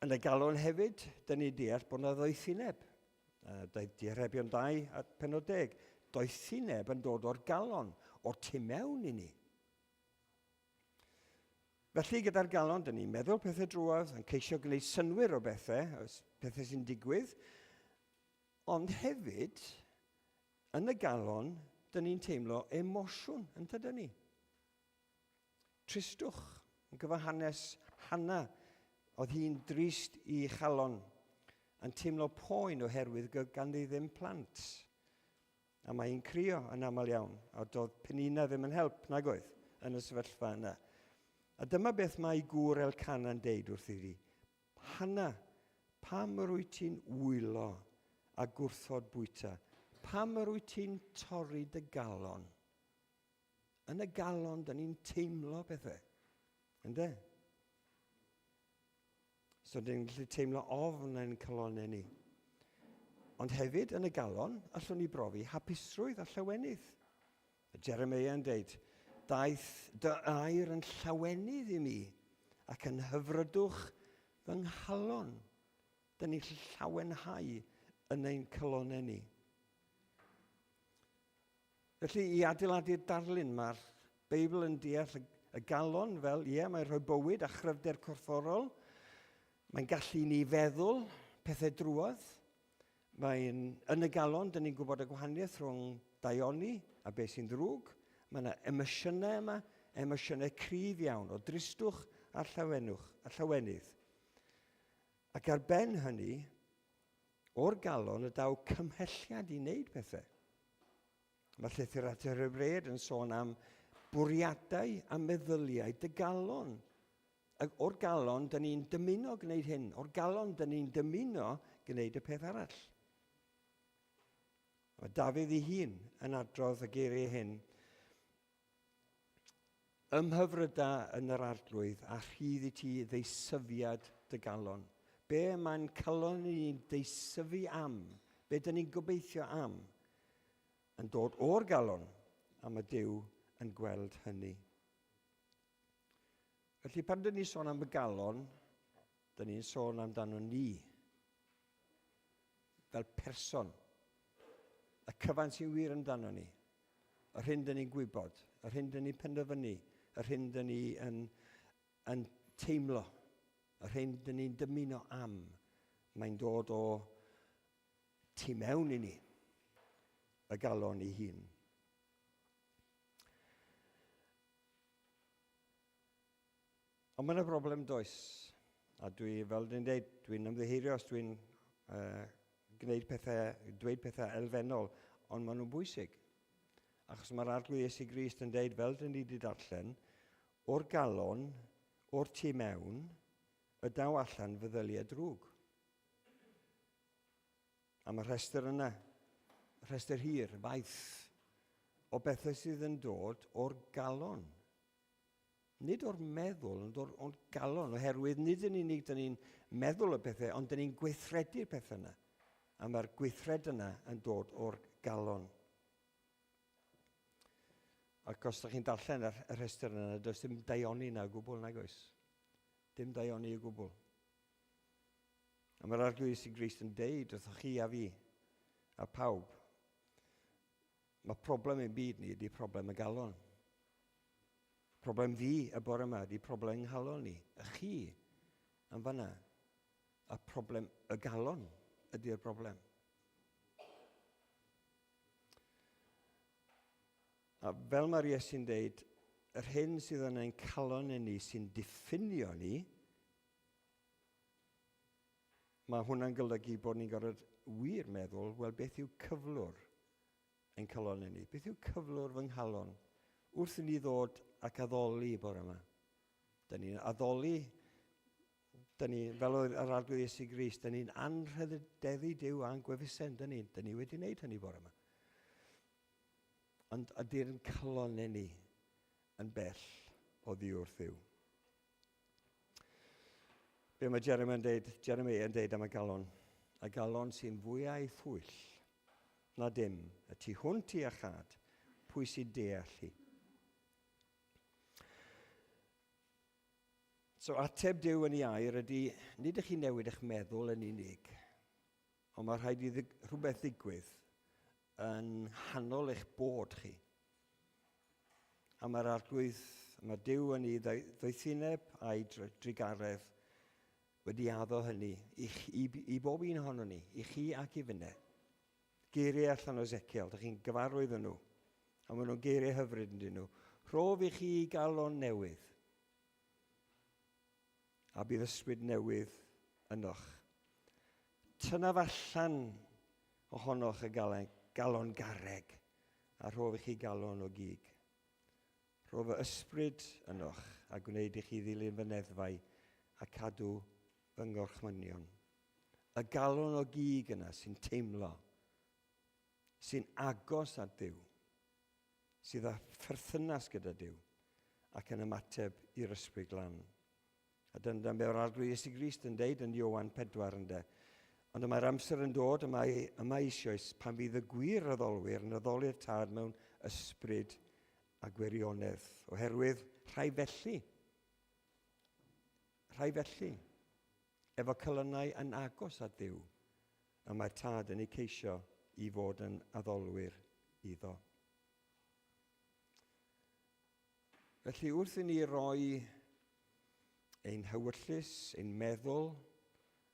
Yn y galon hefyd, dyn ni'n deall bod yna ddoethineb. Diharebion 2 a penod 10. Doethineb yn dod o'r galon, o'r tu mewn i ni. Felly, gyda'r galon, dyn ni'n meddwl pethau drwodd, yn ceisio gwneud synwyr o bethau, pethau sy'n digwydd, ond hefyd, yn y galon, dyn ni'n teimlo emosiwn, yn dydyn ni? Tristwch, yn gyfer hanes Hannah. Oedd hi'n drist i chalon, yn teimlo poen oherwydd ganddi ddim plant. A mae hi'n crio yn aml iawn, a doedd Penina ddim yn help, nag oedd, yn y sefyllfa yna. A dyma beth mae gŵr Elcana'n deud wrth iddi. Hanna, pam yr wyt ti'n wylo a gwrthod bwyta? Pam yr wyt ti'n torri dy galon? Yn y galon, da ni'n teimlo pethau. Ynde? So, dyn ni'n gallu teimlo ofn yn calonau ni. Ond hefyd, yn y galon, allwn ni brofi hapusrwydd a llawenydd. Jeremiah yn deud, daeth dy air yn llawenydd i mi ac yn hyfrydwch fy nghalon. Dyn ni'n llawenhau yn ein calonau ni. Felly, i adeiladu'r darlun, mae'r Beibl yn deall y galon fel, ie, mae'n rhoi bywyd a chryfder corfforol. Mae'n gallu ni feddwl pethau drwodd. Mae'n, yn y galon, dyn ni'n gwybod y gwahaniaeth rhwng daioni a beth sy'n ddrwg. Mae yna emosiynau yma, emosiynau cryf iawn o dristwch a llawenwch, a llawenydd. Ac ar ben hynny, O'r galon y daw cymhelliad i wneud pethau. Mae llythyr at yr Hebreaid yn sôn am bwriadau a meddyliau dy galon. Ac o'r galon, dyn ni'n dymuno gwneud hyn. O'r galon, dyn ni'n dymuno gwneud y peth arall. Mae Dafydd ei hun yn adrodd y geiriau hyn. Ymhyfryda yn yr Arglwydd a rhydd i ti ddeisyfiad dy galon. Be mae'n calon ni'n deisyfu am, be dyn ni'n gobeithio am, yn dod o'r galon, a mae Duw yn gweld hynny. Felly pan dyn ni'n sôn am y galon, dyn ni'n sôn amdano ni fel person. Y cyfan sy'n wir amdano ni. Yr hyn dyn ni'n gwybod, yr hyn dyn ni'n penderfynu, yr hyn dyn ni yn, yn teimlo, yr hyn dyn ni'n dymuno am, mae'n dod o tu mewn i ni, y galon ei hun. Ond mae yna broblem does. A dwi, fel dwi'n dweud, dwi'n ymddiheurio os dwi'n uh, gwneud pethau, dweud pethau elfennol, ond maen nhw'n bwysig. Achos mae'r Arglwydd Iesu Grist yn dweud, fel dyn ni wedi darllen, o'r galon, o'r tu mewn, y daw allan feddyliau drwg. A mae'r rhestr yna, rhestr hir, faith, o bethau sydd yn dod o'r galon. Nid o'r meddwl, ond o'r, or galon, oherwydd nid yn unig dyn ni'n meddwl y pethau, ond dyn ni'n gweithredu'r pethau yna. A mae'r gweithred yna yn dod o'r galon. Ac os ydych chi'n darllen y rhestr yna, does dim daioni yna o gwbl, nag oes. Dim daioni o gwbl. A mae'r Arglwydd Iesu Grist yn deud wrthych chi a fi, a pawb, Mae problem ein byd ni ydy problem y galon. Problem fi y bore yma ydy problem yng nghalon ni. Y chi yn fanna. A problem y galon ydy'r broblem. A fel mae'r Iesu'n deud, yr hyn sydd yn ein calon ni sy'n diffinio ni, Mae hwnna'n golygu bod ni'n gorfod wir meddwl, wel beth yw cyflwr ein calonnau ni? Beth yw cyflwr fy nghalon wrth i ni ddod ac addoli bore yma? Dyn ni'n addoli, dyn ni, fel oedd yr Arglwydd Iesu Grist, dyn ni'n anrhydeddu Duw a'n gwefusen, dyn ni, dyn ni wedi wneud hynny bore yma. Ond ydy'r calonnau ni yn bell o ddiwrth Dduw? Be mae Jeremiah yn deud, Jeremiah yn deud am y galon? Y galon sy'n fwyau thwyll na dim, y tu hwnt i achad, pwy sy'n deall hi? So ateb Duw yn ei air ydy, nid ych chi'n newid eich meddwl yn unig, ond mae rhaid i rhywbeth ddigwydd yn nghanol eich bod chi. A mae'r Arglwydd, mae Duw yn ei ddoethineb a'i drugaredd wedi addo hynny i, i, i bob un ohono ni, i chi ac i finne. Geiriau allan o Ezekiel, dych chi'n gyfarwydd yn nhw. A maen nhw'n geiriau hyfryd yn dyn nhw. Rhof i chi galon newydd. a bydd ysbryd newydd ynoch. Tynnaf allan ohonoch y galon garreg, a rhof i chi galon o gig. Rho fy ysbryd ynoch, a gwneud i chi ddilyn fy neddfau a cadw fy ngorchmynion. Y galon o gig yna sy'n teimlo, sy'n agos at Dduw, sydd â pherthynas gyda Duw ac yn ymateb i'r Ysbryd Glân. A dyna be mae'r Arglwydd Iesu Grist yn deud yn Ioan 4 ynde. Ond y mae'r amser yn dod, y mae yma eisoes, pan fydd y gwir addolwyr yn addoli'r Tad mewn ysbryd a gwirionedd. Oherwydd rhai felly, rhai felly, efo cylynau yn agos at Dduw, y mae'r Tad yn eu ceisio i fod yn addolwyr iddo. Felly wrth i ni roi ein hewyllys, ein meddwl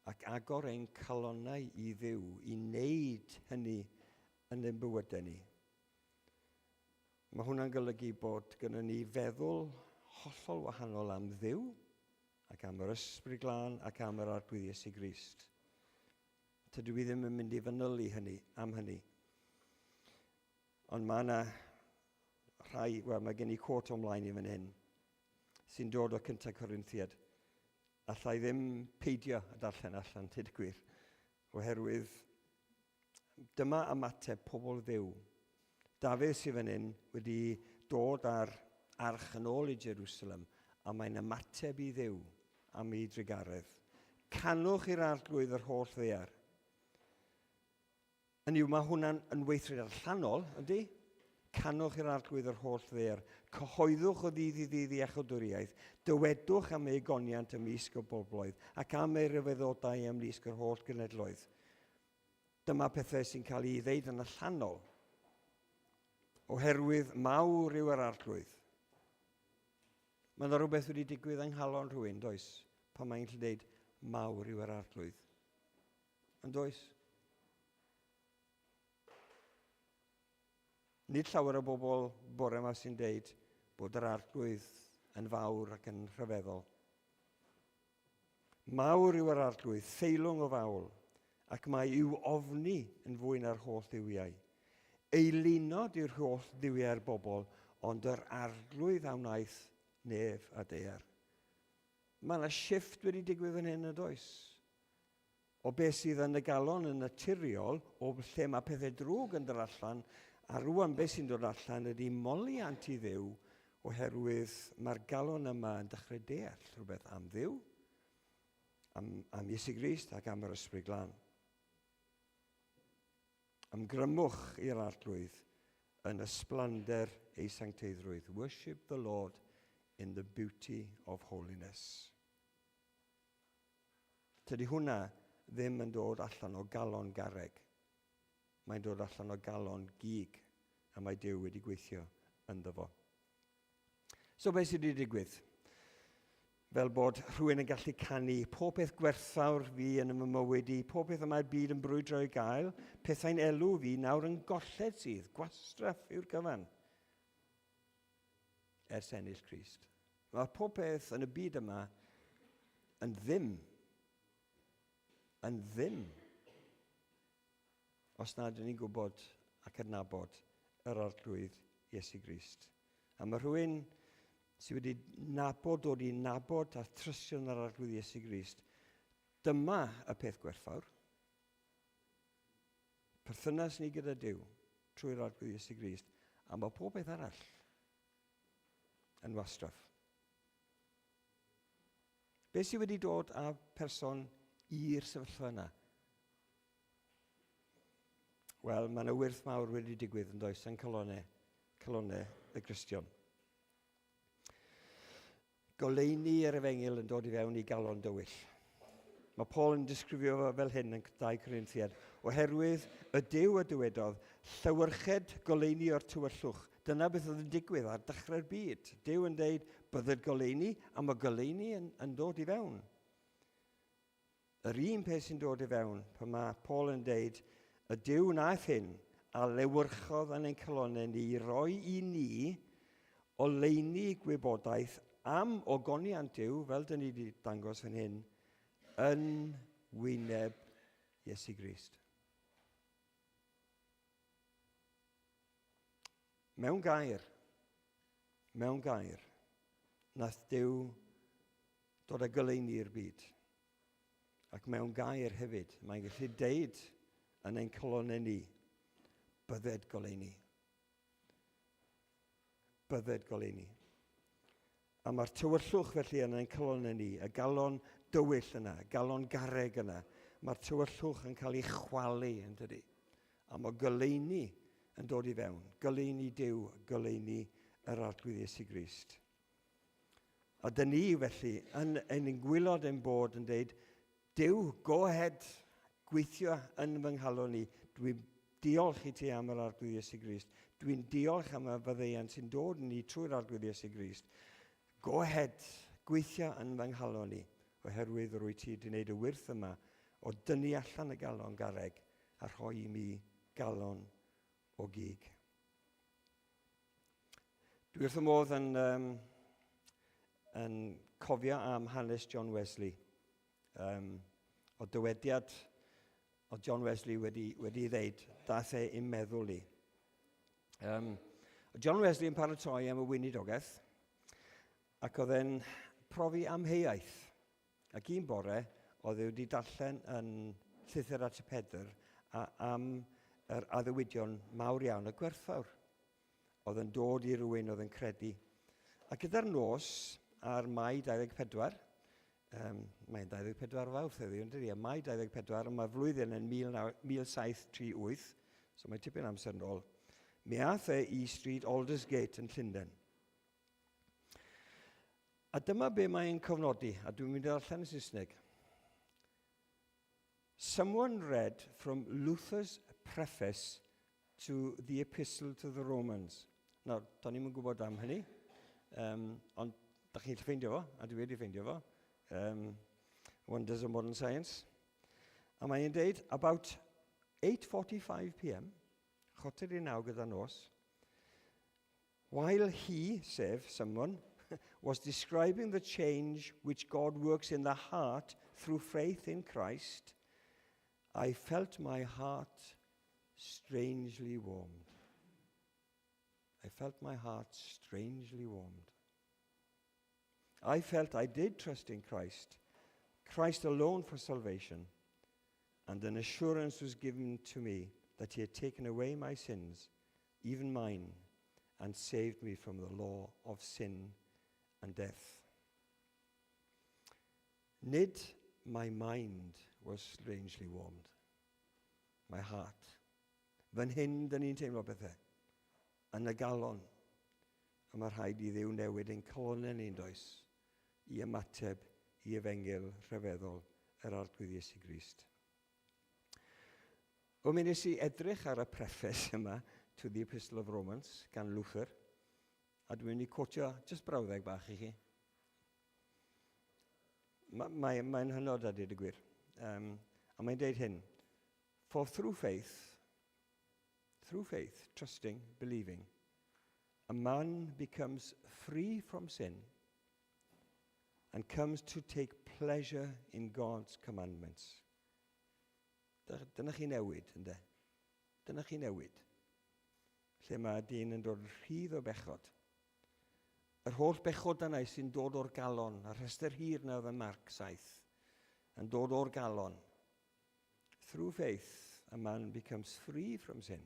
ac agor ein calonnau i Dduw i wneud hynny yn ein bywydau ni, mae hwnna'n golygu bod gynnon ni feddwl hollol wahanol am Dduw ac am yr Ysbryd Glân ac am yr Arglwydd Iesu Grist. Tydw i ddim yn mynd i fanylu hynny, am hynny. Ond mae yna rhai, wel mae gen i quote o mlaen i fan hyn, sy'n dod o Cyntaf Corinthiad. Alla i ddim peidio a darllen allan, dweud y gwir, oherwydd dyma ymateb pobl Dduw. Dafydd sydd fan hyn wedi dod â'r arch yn ôl i Jerusalem, a mae'n ymateb i Dduw am ei drugaredd. Canwch i'r Arglwydd yr holl ddaear. Hynny yw, mae hwnna'n yn weithred allanol, ydy? Canwch i'r Arglwydd yr holl ddaear. Cyhoeddwch o ddydd i ddydd iachawdwriaeth. Dywedwch am ei goniant ymysg y bobloedd, ac am ei ryfeddodau ymysg yr holl genedloedd. Dyma pethau sy'n cael ei ddeud yn allanol. Oherwydd mawr yw yr Arglwydd. Mae yna rhywbeth wedi digwydd yng nghalon rhywun, does? Pan mae'n gallu dweud, mawr yw yr Arglwydd. Yn does? Nid llawer o bobl bore yma sy'n deud bod yr Arglwydd yn fawr ac yn rhyfeddol. Mawr yw yr Arglwydd, theilwng o fawl, ac mae i'w ofni yn fwy na'r holl dduwiau. Eilunod yw'r holl dduwiau'r bobl, ond yr Arglwydd a wnaeth nef a daear. Mae yna shift wedi digwydd yn hyn, yn does? O beth sydd yn y galon yn naturiol, o lle mae pethau drwg yn dod allan, a rwan beth sy'n dod allan ydy moliant i Dduw, oherwydd mae'r galon yma yn dechrau deall rhywbeth am Dduw, am, am Iesu Grist ac am yr Ysbryd Glân. Ymgrymwch i'r Arglwydd yn ysblander ei sancteiddrwydd. Worship the Lord in the beauty of holiness. Tydi hwnna ddim yn dod allan o galon garreg. Mae'n dod allan o galon gig, a mae Duw wedi gweithio ynddo fo. So beth sydd wedi digwydd? Fel bod rhywun yn gallu canu pob peth gwerthfawr fi yn y mywyd i, pob peth y mae'r byd yn brwydro i gael, pethau'n elw fi nawr yn golled sydd, gwastraff yw'r cyfan. Ers ennill Crist. Mae pob peth yn y byd yma yn ddim. Yn ddim. Os nad ydyn ni'n gwybod ac adnabod yr Arglwydd Iesu Grist. A mae rhywun sydd wedi nabod, dod i nabod a trystio yn yr Arglwydd Iesu Grist, dyma y peth gwerthfawr. Perthynas ni gyda Duw trwy'r Arglwydd Iesu Grist, a mae pob peth arall yn wastraff. Be sydd wedi dod â person i'r sefyllfa yna? Wel, mae yna wyrth mawr wedi digwydd yn does yn calonau, calonau y Gristion. Goleuni yr efengyl yn dod i fewn i galon dywyll. Mae Paul yn disgrifio fo fel hyn yn 2 Corinthiad. Oherwydd y Duw a dywedodd, llewyrched goleuni o'r tywyllwch. Dyna beth oedd yn digwydd ar dechrau'r byd. Duw yn deud, bydded goleuni, a mae goleuni yn, yn dod i fewn. Yr un peth sy'n dod i fewn pan mae Paul yn deud, y Duw wnaeth hyn a lewyrchodd yn ein calonnau ni i roi i ni oleuni gwybodaeth am ogoniant Duw, fel dyn ni wedi dangos fan hyn, yn wyneb Iesu Grist. Mewn gair, mewn gair, nath Duw dod â goleuni i'r byd. Ac mewn gair hefyd, mae'n gallu deud yn ein calonnau ni, bydded goleuni. Bydded goleuni. A mae'r tywyllwch felly yn ein calonnau ni, y galon dywyll yna, y galon garreg yna, mae'r tywyllwch yn cael ei chwalu, yn dydy. A mae goleuni yn dod i fewn, goleuni Duw, goleuni yr Arglwydd Iesu Grist. A dyn ni felly yn ein gwylod ein bod yn deud, Duw, go ahead, gweithio yn fy nghalon i. Dwi'n diolch i ti am yr Arglwydd Iesu Grist. Dwi'n diolch am y faddeuant sy'n dod yn ni trwy'r Arglwydd Iesu Grist. Go ahead, gweithio yn fy nghalon i, oherwydd rwy ti wedi gwneud y wyrth yma o dynnu allan y galon garreg a rhoi i mi galon o gig. Dwi wrth y modd yn, um, yn cofio am hanes John Wesley. Um, o dywediad o John Wesley wedi, wedi ddeud, daeth e i'm meddwl i. Um, John Wesley yn paratoi am y weinidogaeth, ac oedd e'n profi amheuaeth. Ac un bore, oedd e wedi darllen yn Llythyr at y Pedr a, am yr addewidion mawr iawn a gwerthfawr oedd yn dod i rywun oedd yn credu. A gyda'r nos ar Mai 24, um, mae'n 24 Fawrth heddiw, yn dydi? Mai 24, mae'r flwyddyn yn 1738, so mae tipyn amser yn ôl, mi ath e i stryd Aldersgate yn Llundain. A dyma be mae'n cofnodi, a dwi'n mynd i ddarllen yn Saesneg. Someone read from Luther's preface to the Epistle to the Romans. Nawr, do'n i'm yn gwybod am hynny, um, ond da chi'n ffeindio fo, a dwi wedi ffeindio fo. Um, Wonders of Modern Science. A mae'n deud, about 8.45pm, chwarter i naw gyda nos, While he, sef someone, was describing the change which God works in the heart through faith in Christ, I felt my heart strangely warmed. I felt my heart strangely warmed. I felt I did trust in Christ, Christ alone for salvation, and an assurance was given to me that he had taken away my sins, even mine, and saved me from the law of sin and death. Nid my mind was strangely warmed. My heart. Fan hyn, dyn ni'n teimlo pethau. Yn y galon. A mae rhaid i Dduw newid ein calonnau ni'n does i ymateb i efengyl rhyfeddol yr Arglwydd Iesu Grist. Wel, mi nes i edrych ar y preface yma to the Epistle of Romans gan Luther, a dwi'n mynd i quotio just brawddeg bach i chi. Mae'n mae, mae hynod a dweud y gwir. Um, a mae'n deud hyn. For through faith, through faith, trusting, believing, a man becomes free from sin and comes to take pleasure in God's commandments. Dyna chi newid, ynddo? Dyna chi newid. Lle mae dyn yn dod rhydd o bechod. Yr holl bechod yna sy'n dod o'r galon, a rhestr hir na oedd yn Mark 7, yn dod o'r galon. Through faith, a man becomes free from sin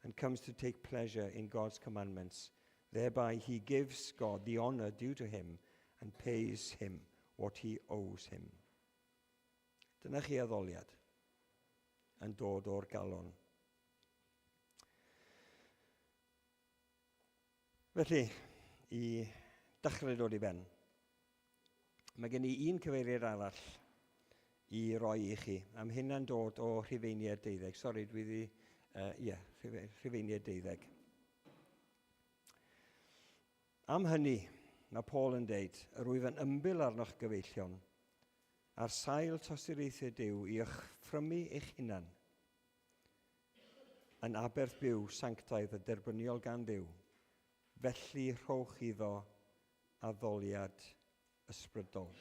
and comes to take pleasure in God's commandments. Thereby he gives God the honor due to him and pays him what he owes him. Dyna chi addoliad yn dod o'r galon. Felly, i dechrau dod i ben, mae gen i un cyfeiriad arall i roi i chi. Am hynna'n dod o Rhufeiniaid deuddeg. Sori, dwi wedi... Ie, uh, yeah, Rhufeiniaid deuddeg. Am hynny, mae Paul yn deud, yr wyf yn ymbil arnoch gyfeillion, ar sail tosturiaethau Duw i ychfrymu eich hunan yn aberth byw sanctaidd a derbyniol gan Dduw, felly rhowch iddo addoliad ysbrydol.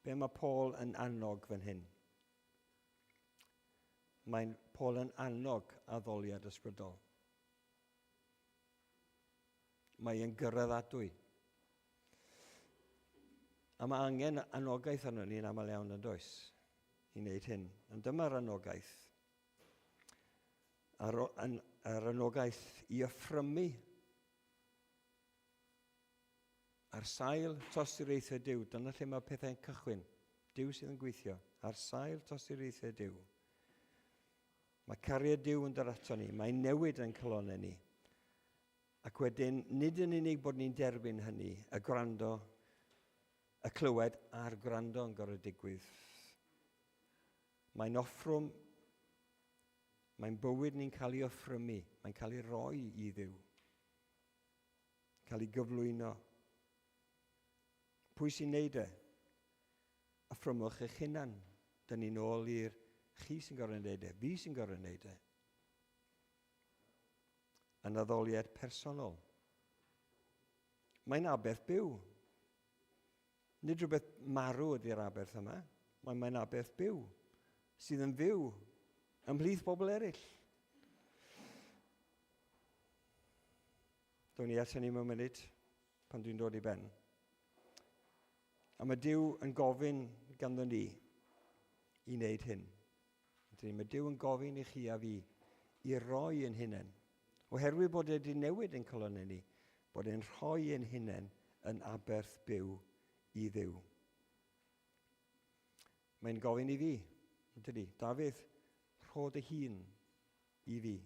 Be mae Paul yn annog fan hyn? Mae Paul yn annog addoliad ysbrydol. Mae yn gyraeddadwy. A mae angen anogaeth arno ni'n aml iawn yn does i wneud hyn. Ond dyma'r anogaeth. Yr anogaeth i offrymu ar sail tosturiaethau Duw. Dyna lle mae pethau'n cychwyn. Duw sydd yn gweithio. Ar sail tosturiaethau Duw. Mae cariad Duw yn dod ato ni. Mae'n newid yn calonnau ni. Ac wedyn, nid yn unig bod ni'n derbyn hynny, y gwrando, y clywed a'r gwrando yn gorfod digwydd. Mae'n offrwm, mae'n bywyd ni'n cael ei offrymu, mae'n cael ei roi i Dduw, cael ei gyflwyno. Pwy sy'n neud e? Offrymwch eich hunan. Dyn ni'n ôl i'r chi sy'n gorfod neud e, fi sy'n gorfod neud e. Yn addoliad personol. Mae'n aberth byw. Nid rhywbeth marw ydy'r aberth yma. Mae'n aberth byw, sydd yn fyw ymhlith bobl eraill. Down ni at hynny mewn munud pan dwi'n dod i ben. A mae Duw yn gofyn ganddo ni i wneud hyn. Mae Duw yn gofyn i chi a fi i roi ein hunain. Oherwydd bod e wedi newid ein calonnau ni, bod e'n rhoi ein hunain yn aberth byw i Dduw. Mae'n gofyn i fi, dydy, Dafydd, rho dy hun i fi.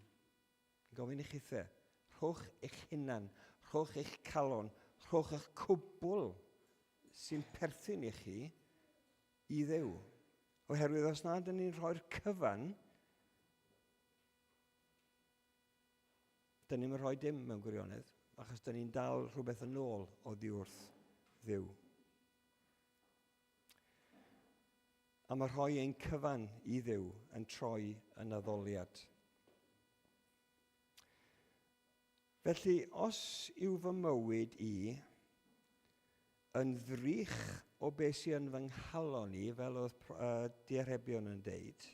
Gofyn i chithe, rhowch eich hunan, rhowch eich calon, rhowch eich cwbl sy'n perthyn i chi i Dduw. Oherwydd os nad ydyn ni'n rhoi'r cyfan, dyn ni'n rhoi dim mewn gwirionedd, achos dyn ni'n dal rhywbeth yn ôl oddi wrth Dduw. A mae rhoi ein cyfan i Dduw yn troi yn addoliad. Felly, os yw fy mywyd i yn ddrych o beth sydd yn fy nghalon i, fel oedd diarhebion yn deud,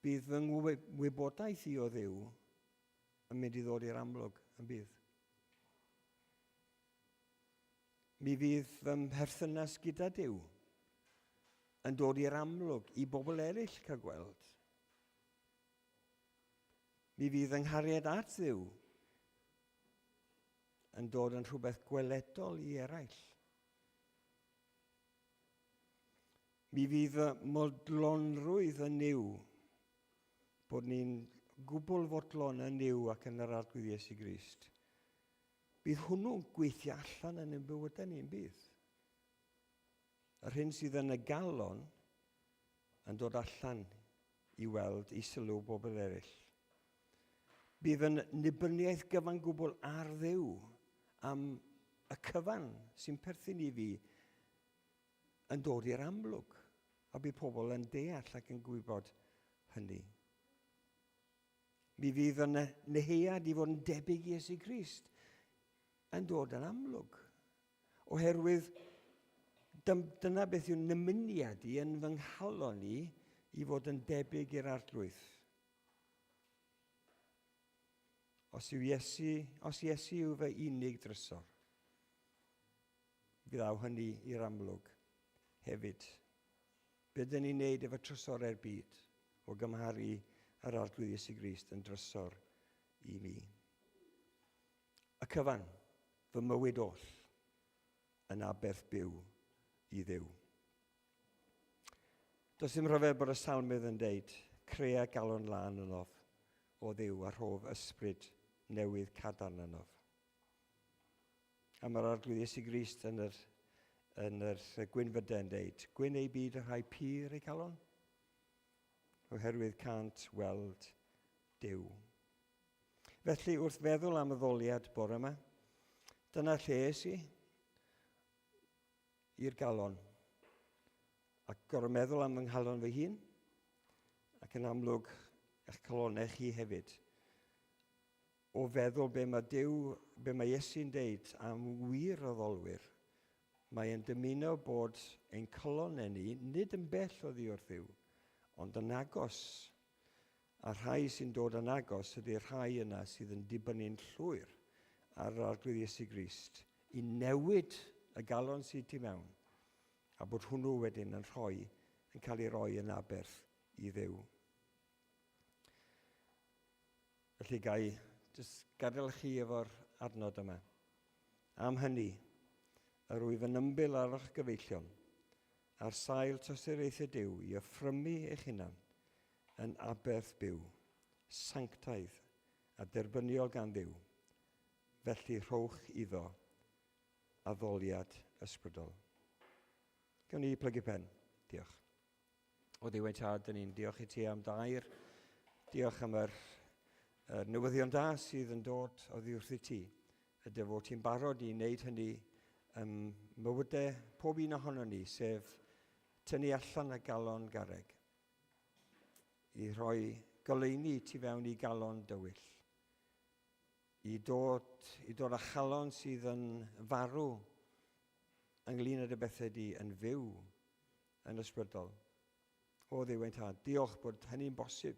bydd fy ngwybodaeth i o Dduw yn mynd i ddod i'r amlwg yn bydd. Mi fydd fy mherthynas gyda Duw yn dod i'r amlwg i bobl eraill cael gweld. Mi fydd fy nghariad at Dduw yn dod yn rhywbeth gweledol i eraill. Mi fydd fy modlonrwydd yn Nuw, bod ni'n gwbl fodlon yn Nuw ac yn yr Arglwydd Iesu Grist. Bydd hwnnw'n gweithio allan yn ein bywydau ni'n bydd. Yr hyn sydd yn y galon yn dod allan i weld i sylw bobl eraill. Bydd yn nibyniaeth gyfan gwbl ar Dduw am y cyfan sy'n perthyn i fi yn dod i'r amlwg, a bydd pobl yn deall ac yn gwybod hynny. Mi fydd yn neheuad i fod yn debyg i Iesu Grist yn dod yn amlwg. Oherwydd dyna beth yw'n nymuniad i yn fy nghalon i i fod yn debyg i'r Arglwydd. Os yw Iesu, os Iesu yw fy unig drysor, fi ddaw hynny i'r amlwg hefyd. Be dyn ni'n neud efo trysorau'r byd o gymharu yr Arglwydd Iesu Grist yn drysor i mi? Y cyfan, fy mywyd oll, yn aberth byw i Dduw. Does dim rhyfedd bod y salmydd yn deud, crea galon lân ynof, o Dduw, a rhof ysbryd newydd cadarn ynof. A mae'r Arglwydd Iesu Grist yn yr, yn yr gwynfydau yn deud, gwyn ei byd y rhai pur eu calon, oherwydd cânt weld Duw. Felly, wrth feddwl am y ddoliad bore yma, dyna lle es i, i'r galon. Ac gorfod meddwl am fy nghalon fy hun, ac yn amlwg eich calonau chi hefyd. o feddwl be mae Duw, be mae Iesu'n deud am wir addolwyr. Mae e'n dymuno bod ein calonnau ni nid yn bell oddi wrth Dduw, ond yn agos. A rhai sy'n dod yn agos ydy'r rhai yna sydd yn dibynnu'n llwyr ar yr Arglwydd Iesu Grist i newid y galon sydd tu mewn, a bod hwnnw wedyn yn rhoi, yn cael ei roi yn aberth i Dduw. Felly ga i jyst gadael chi efo'r adnod yma. Am hynny, yr wyf yn ymbil ar eich gyfeillion, ar sail tosturiaethau Duw i offrymu eich hunan yn aberth byw, sanctaidd a derbyniol gan Dduw, felly rhowch iddo addoliad ysbrydol. Gawn ni plygu pen. Diolch. O Dduw ein Tad, dyn ni'n diolch i ti am dair. Diolch am yr, yr newyddion da sydd yn dod oddi wrth i ti. Y dy fod ti'n barod i wneud hynny ym mywydau pob un ohono ni, sef tynnu allan y galon garreg, i rhoi goleuni ti fewn i galon dywyll, i dod, i dod â chalon sydd yn farw ynglyn â dy bethau di yn fyw yn ysbrydol. O Dduw ein Tad, diolch bod hynny'n bosib.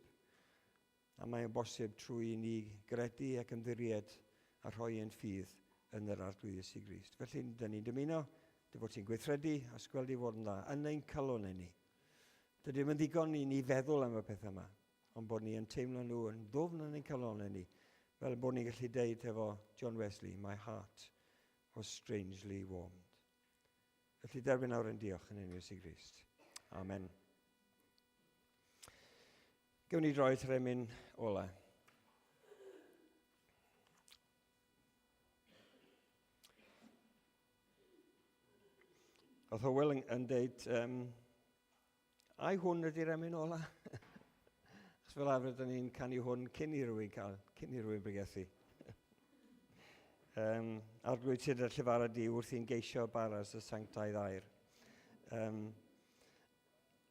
A mae'n bosib trwy i ni gredu ac ymddiried a rhoi ein ffydd yn yr Arglwydd Iesu Grist. Felly, dyn ni'n dymuno dy fod ti'n gweithredu a sgweld i fod yn dda yn ein calonau ni. Dydy ddim yn ddigon i ni feddwl am y pethau yma, ond bod ni yn teimlo nhw yn ddwfn yn ein calonau ni, fel bod ni'n gallu deud efo John Wesley, my heart was strangely warmed. Felly derbyn nawr yn diolch yn enw Iesu Grist. Amen. Gewn ni droi at yr emyn ola. Oedd Hywel yn, yn deud, um, ai hwn ydy'r emyn ola? Achos fel arfer, dyn ni'n canu hwn cyn i rywun cael, cyn i rywun bregethu. Um, Arglwydd sydd y llefara di wrth i'n geisio baras y sanctaidd air. Um,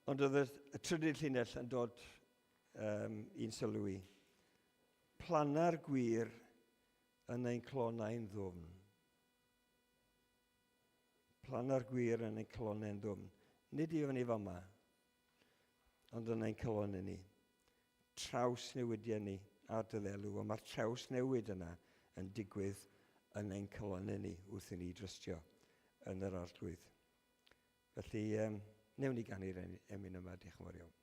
ond oedd y, y trydydd llinell yn dod um, i'n sylw i. Plana'r gwir yn ein clonau'n ddwfn. Plana'r gwir yn ein clonau'n ddwfn. Nid i fyny fama, ond yn ein calonnau ni. Traws newidiau ni ar dy ddelw, a mae'r traws newid yna yn digwydd yn ein calonnau ni wrth i ni drystio yn yr arglwydd. Felly, um, newn ni ganu'r emyn yma, diolch yn fawr iawn.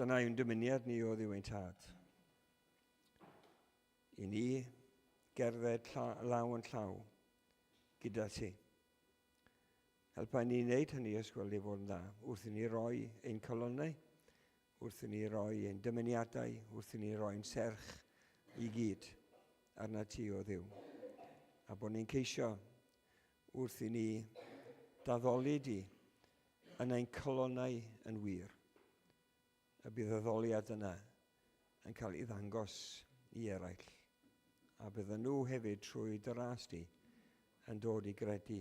Dyna yw'n dymuniad ni o Dduw ein Tad. I ni gerdded law yn llaw gyda ti. Helpa ni wneud hynny os gweld ei fod yn dda, wrth i ni roi ein calonnau, wrth i ni roi ein dymuniadau, wrth i ni roi'n serch i gyd arna ti o Dduw. A bod ni'n ceisio wrth i ni d'addoli di yn ein calonnau yn wir, y bydd addoliad yna yn cael ei ddangos i eraill. A bydden nhw hefyd trwy dy ras di yn dod i gredu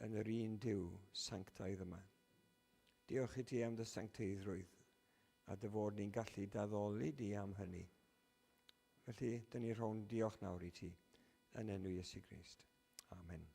yn yr un Duw sanctaidd yma. Diolch i ti am dy sancteiddrwydd a dy fod ni'n gallu d'addoli di am hynny. Felly, dyn ni rhown diolch nawr i ti yn enw Iesu Grist. Amen.